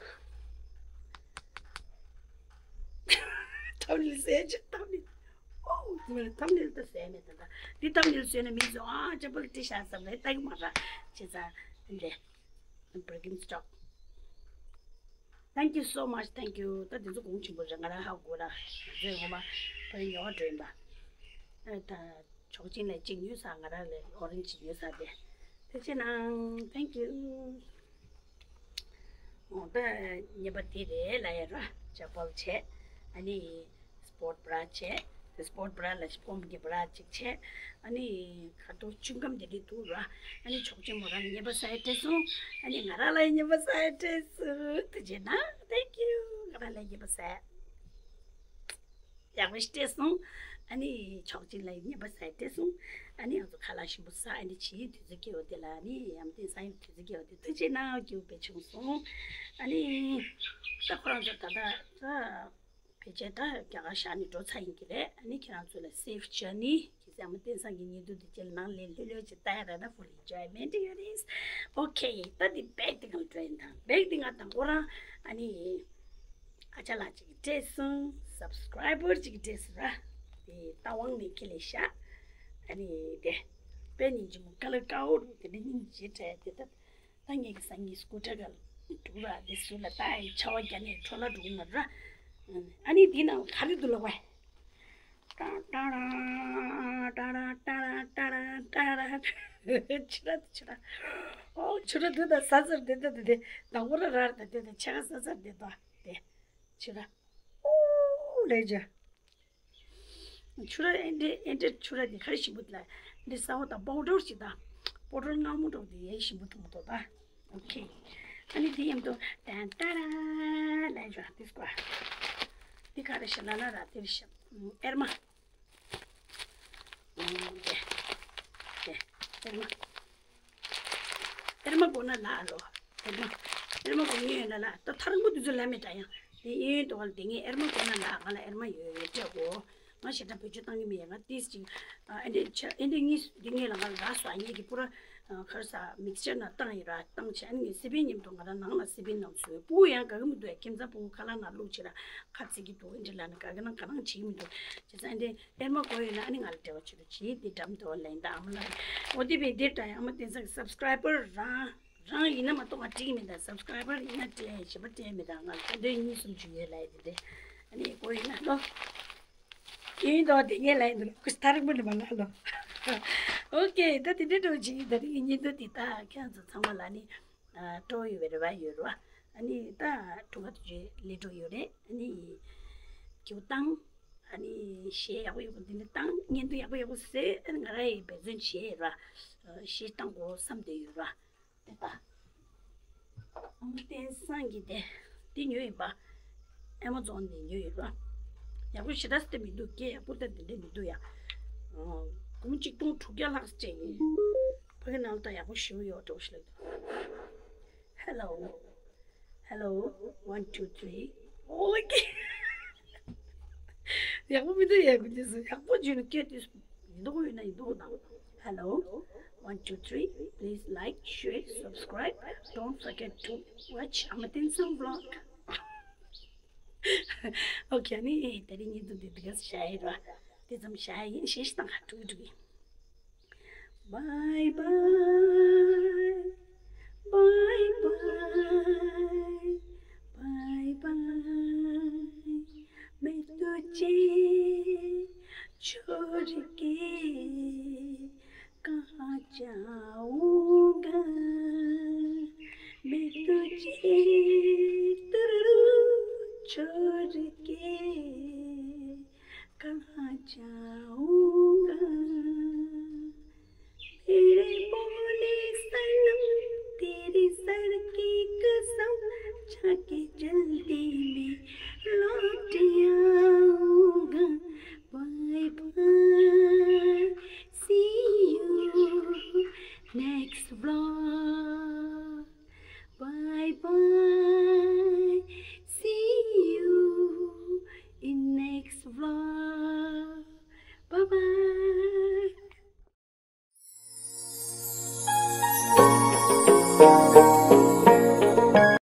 ཐམ་ནེལ་ཟེར་ཅི་ཐམ་ནེལ། ཨོ་ཐམ་ནེལ་ཐམ་ནེལ་ད་ཟེར་མེད་ད་ད། འདི་ཐམ་ནེལ་བཟོས་ན་མི་ཚོ་ཨ་ཅ་པལ་ཏི་ཤ་ཙམ་ལས་ལྟ་གི་མ་ར་བྱེད་ཙང་འདི་བྷིར་ཀེན་སི་ཊོག Thank you so much. Thank you. ད་འདི་ཚོ་གོང་ཆེན་པོ་རེད། ང་རང་ཧ་གོ་ར། ང་ཚོའི་ངོ་མ་ཕ་ཡུལ་ཉོ་བ་འགྲོ་ཡིན་པ། ཨ་ད། ཆོག་མཆན་ལ་གཅིག་ཉོས་ས། ང་རང་ལ་ཨོ་རེན་ཇི་ཉོས་ས་དེ། ཐུགས་རྗེ་གནང་། Thank you. འོ་ད་རྙེད་པ་དེ་རེད་ལ་ཡ་ར། ཅ་པལ་བྱས། ཨ་ནི་སི་པོར་ཊི་བྷ་ར་བྱས། དེ་སི་པོར་ཊི་བྷ་ར་ལ་ཕོམ་གྱི་བྷ་ར་གཅིག་བྱས། ཨ་ནི་ཁ་དོག་ཆུང་ཀམ་དེ་རིགས་འདུག་ར། ཨ་ནི་ཆོག་མཆན་མོ་རང་རྙེད་པ་ས་ཡ་སྤྲད་སོང་། ཨ་ནི་ང་རང་ལ་རྙེད་པ་ས་ཡ་སྤྲད་སོང་། ཐུགས་རྗེ་གནང་། Thank you. ང་རང་ལ་རྙེད་པ་ས་ཡ། ཡག་པོ་ཞིག་སྤྲད་སོང་། ཨ་ནི་ཆོག་མཆན་ལ་རྙེད་པ་ས་ཡ་སྤྲད་སོང་། ཨ་ནི་ང་ཚོ་ཁ་ལག་ཞིམ་པོ་ཟ། ཨ་ནི་ཕྱིའི་དུས་ཚོད་སྐྱེལ་བ་དེ་ལ་ཨ་ནི་ཡ་མཚན་ས་ཡི་དུས་ཚོད་སྐྱེལ་བ་དེ་ཐུགས་རྗེ་གནང་། སྐྱིད་པོ་བྱུང་སོང་། ཨ་ནི་ད་ཁོ་རང་ཚོ་ད་ལྟ་ད་ཕལ་ཆེར་ད་རྒྱ་གར་བཞག་ནས་འགྲོ་ཚར་ཡིན་གྱི་རེད། ཨ་ནི་ཁྱེད་རང་ཚོ་ལ་safe journey། གལ་སྲིད་ཨ་མ་བསྟན་སང་གི་ཉིན་ཐོ་དེ་རྗེས་ལ་ནང་ལས་ལྷོད་ལྷོད་ཅིག་ལྟ་ཡ་རེད་ན། Full enjoyment here is okay. ད་འདི་བེག་འདི་ང་ལ་སྤྲད་ཡིན་ད། བེག་འདི་ང་དང་པོ་རང་ཨ་ནི་ཨ་ཅག་ལགས་ཅིག་གིས་སྤྲད་སོང་། སབ་སི་ཀ་རའི་བར་ཅིག་གིས་སྤྲད་སོང་ར། དེ་རྟ་དབང་ནས་ཁྱེར་ལས་ཤག་ཨ་ནི་དེ་དཔེ་སྙིང་རྗེ་མོ་ཀ་ལར་དཀར་པོ་རུ་དེ་འདྲ་སྙིང་རྗེ་སྤྲད་དེ་ད། ད་ངེད་ཀྱི་སང་ཉིན་སྐུ་དྲག་ག་འདུག་ར། དེ་སུ་ལ་ད་ཡི་ཆ་བ་རྒྱ་ནས་འཕྲོ་ལ་འགྲོ་གི་མ་ར། ཨ་ནི་འདི་ནང་ག་རེ་འདུག་ལབ་པ། ཏ་ཏ་ར་ཏ་ར་ཏ་ར་ཏ་ར་ཏ་ར། ཆུ་ར་ཆུ་ར། ཨོ་ཆུ་ར་འདི་ད་ཟ་ཟར་འདི་ད་འདི་དེ་དང་པོ་ར་ར་ད་འདི་ད་ཆ་ག་ཟ་ཟར་འདི་ད་དེ་ཆུ་ར། ཨོ་ལེ་ཇ། ཆུ་ར་ཨེ་འདྲས་ཨེ་འདྲས་ཆུ་ར་འདི་ག་རེ་ཞིམ་པོ་འདུག་ལ། འདི་ས་འོག་དང་པའུ་ཌར་ཞིག་དང་། པའུ་ཌར་མངར་མོ་འདྲ་པོ་འདི་ཡང་ཞིམ་པོ་འདུག་མ་གཏོགས་ད། ཨོ་ཁེ། ཨ་ནི་འདི་མཉམ་དུ་ཏན་ཏ་ར་ལན་ཞོ་འདི་སྐོར། འདི་ག་རེ་ཞིག་ལ་ལ་ར་འདིར་ཞིག་ཨེར་མ། འདི་འདི་ཨེར་མ། ཨེར་མ་གོན་ན་ལ་ལོ། ཨེར་མ། ཨེར་མ་གོན་ཡོད་ན་ལ། ད་ཐ་རང་པོ་དུས་ཚོད་ལ་མེད་ད་ཡང་། དེ་ཨེ་ཡོན་ཏོ་བ་ལ་དེ་ངས་ཨེར་མ་གོན་ན་ལ། ང་ལ་ཨེར་མ་ཡོད་ཡོད་སྤྲད་གོ། ང་ཞེ་དྲག་བེད་སྤྱོད་བཏང་གི་མེད་ཡ། ང་ཏིས་ཅིག་ཨ་འདྲས་ཆ་ཨེ་འདྲས་གཉིས་དེ་ངས་ལ་ང་ལ་རག་སོ། ཨ་ངས་ཀྱི་པུ་ར་ཁར་ས་མིག་སི་ཅར་ན་བཏང་ཡི་ར། བཏང་བྱས་ཨ་ནི་ངས་སི་པན་མཉམ་དུ་ང་རང་ནང་ལ་སི་པན་ནང་བཟོས། སྤུ་གུ་ཡང་དགའ་གི་མི་འདུག་ཡ། ཁྱིམ་ཚང་སྤུ་གུ་ཁ་ལག་ནང་བླུགས་བྱས་ར་ཁ་ཚིག་གི་འདུག་ཨེ་འདྲས་ལ་ནི་དགའ་གི་ནང་ག་ནང་བྱེད་ཀྱི་མི་འདུག་བྱས་ཙང་ཨེ་འདྲས། ཨེར་མ་གོན་ཡོད་ན་ཨ་ནི་ང་ལ་འབྲེལ་བ་བྱེད་རོགས་གྱིས། འདི་འགྲམ་དུ་ལེན་ད་ཨ་མ་ལ། འོ་དེ་བས་འདིར་ད་ཡང་ཨ་མ་བསྟན་སང་གི་སབ་སི་ཀ་རའི་བར་རང་རང་ཡིན་ན་མ་གཏོགས་ང་འགྲིག་མི་འདུག་སབ་སི་ཀ་རའི་བར་ཡིན་ན་སྤྲད་ཡ་ཡིན། གཞན་པ་སྤྲད་མི་འདུག་ང་ལ་ཁ་འདོན་གཉིས་གསུམ་བྱུང་ཡོད་ལ་ཡ། དེ་འདྲས་ཨ་ནི་གོ་ཡིན་ན་ལོ། ཡིན་དོ་དེ་ངས་ལ་ཡིན་འདུག་ལོ། ཁུ་ཐ་རིག་པོ་ནི་མ་ལ་ལོ། ཨོ་ཁེ། ད་དེ་འདྲས་འགྲོ་གྱིས། ད་རིང་གི་བརྙན་ཐུང་དེ་ད་ཁྱེད་ཚོ་ཚང་མ་ལ་ནི་སྤྲོ་ཡོད་པའི་རེ་བ་ཡོད་རོ། ཨ་ནི་ད་དྲུག་པ་དུས་ཚོད་ལས་འགྲོ་ཡོད་རེད། ཨ་ནི་སྐྱིད་པོ་བཏང་། ཨ་ནི་གཞས་ཡག་པོ་ཡག་པོ་འདི་འདྲ་བཏང་། བརྙན་ཐུང་ཡག་པོ་ཡག་པོ་བཟོས། ཨ་ནི་ང་རང་ཡི་འབད་བརྩོན་བྱས་ར། གཞས་བཏང་དགོས་བསམ་བསྡད་ཡོད་ར། དེ་ད་ཨ་མ་བསྟན་སང་གི་དེ་འདི་ཉོས་ཡིན་པ། ཨེ་མ་ཛོན་ནས་ཉོས་ཡིན་པ། ཡག་པོ་ཞེ་དྲག་སྟེ་མི་འདུག་སྐད་ཡག་པོ་ད་འདི་འདྲ་མི་འདུག་ཡ། གུང་གཅིག་སྟོང་དྲུག་བརྒྱ་ལྷག་ཙམ་ཅིག་ཡིན། ཕ་གི་ནང་ལ་ད་ཡག་པོ་ཞེ་པོ་ཡོད་འགྲོ་ཞིག་ལབ་འདུག Hello. Hello. One, two, three. ཨོ་ལེ་ཀི། ཡག་པོ་མི་འདུག་ཡ། ཁོ་འདི་ཚོ་ཡག་པོ་བརྗོད་ན་སྐད་དེ་ཡིན་མདོག་ཡོད་ན་ཡིན་མདོག་དང་། Hello, one, two, three. Please like, share, subscribe. Don't forget to watch Amatin Song vlog. Okay, ཨ་ནི་དེ་རིང་ཉིན་དུ་འདི་འདི་ག་བྱ་ཡི་ར། དེ་ཙམ་བྱ་ཡི་ཤེས་དང་ཁ་ཐུག་ཐུག་ཡིན། Bye bye, bye bye, bye bye. मैं तुझे छोड़ के कहाँ जाऊंगा? मैं तुझे तुरु छोड़ के कहाँ जाऊंगा? मेरे भोले सनम, तेरे सर की कसम, जाके जल्दी में लौट आ।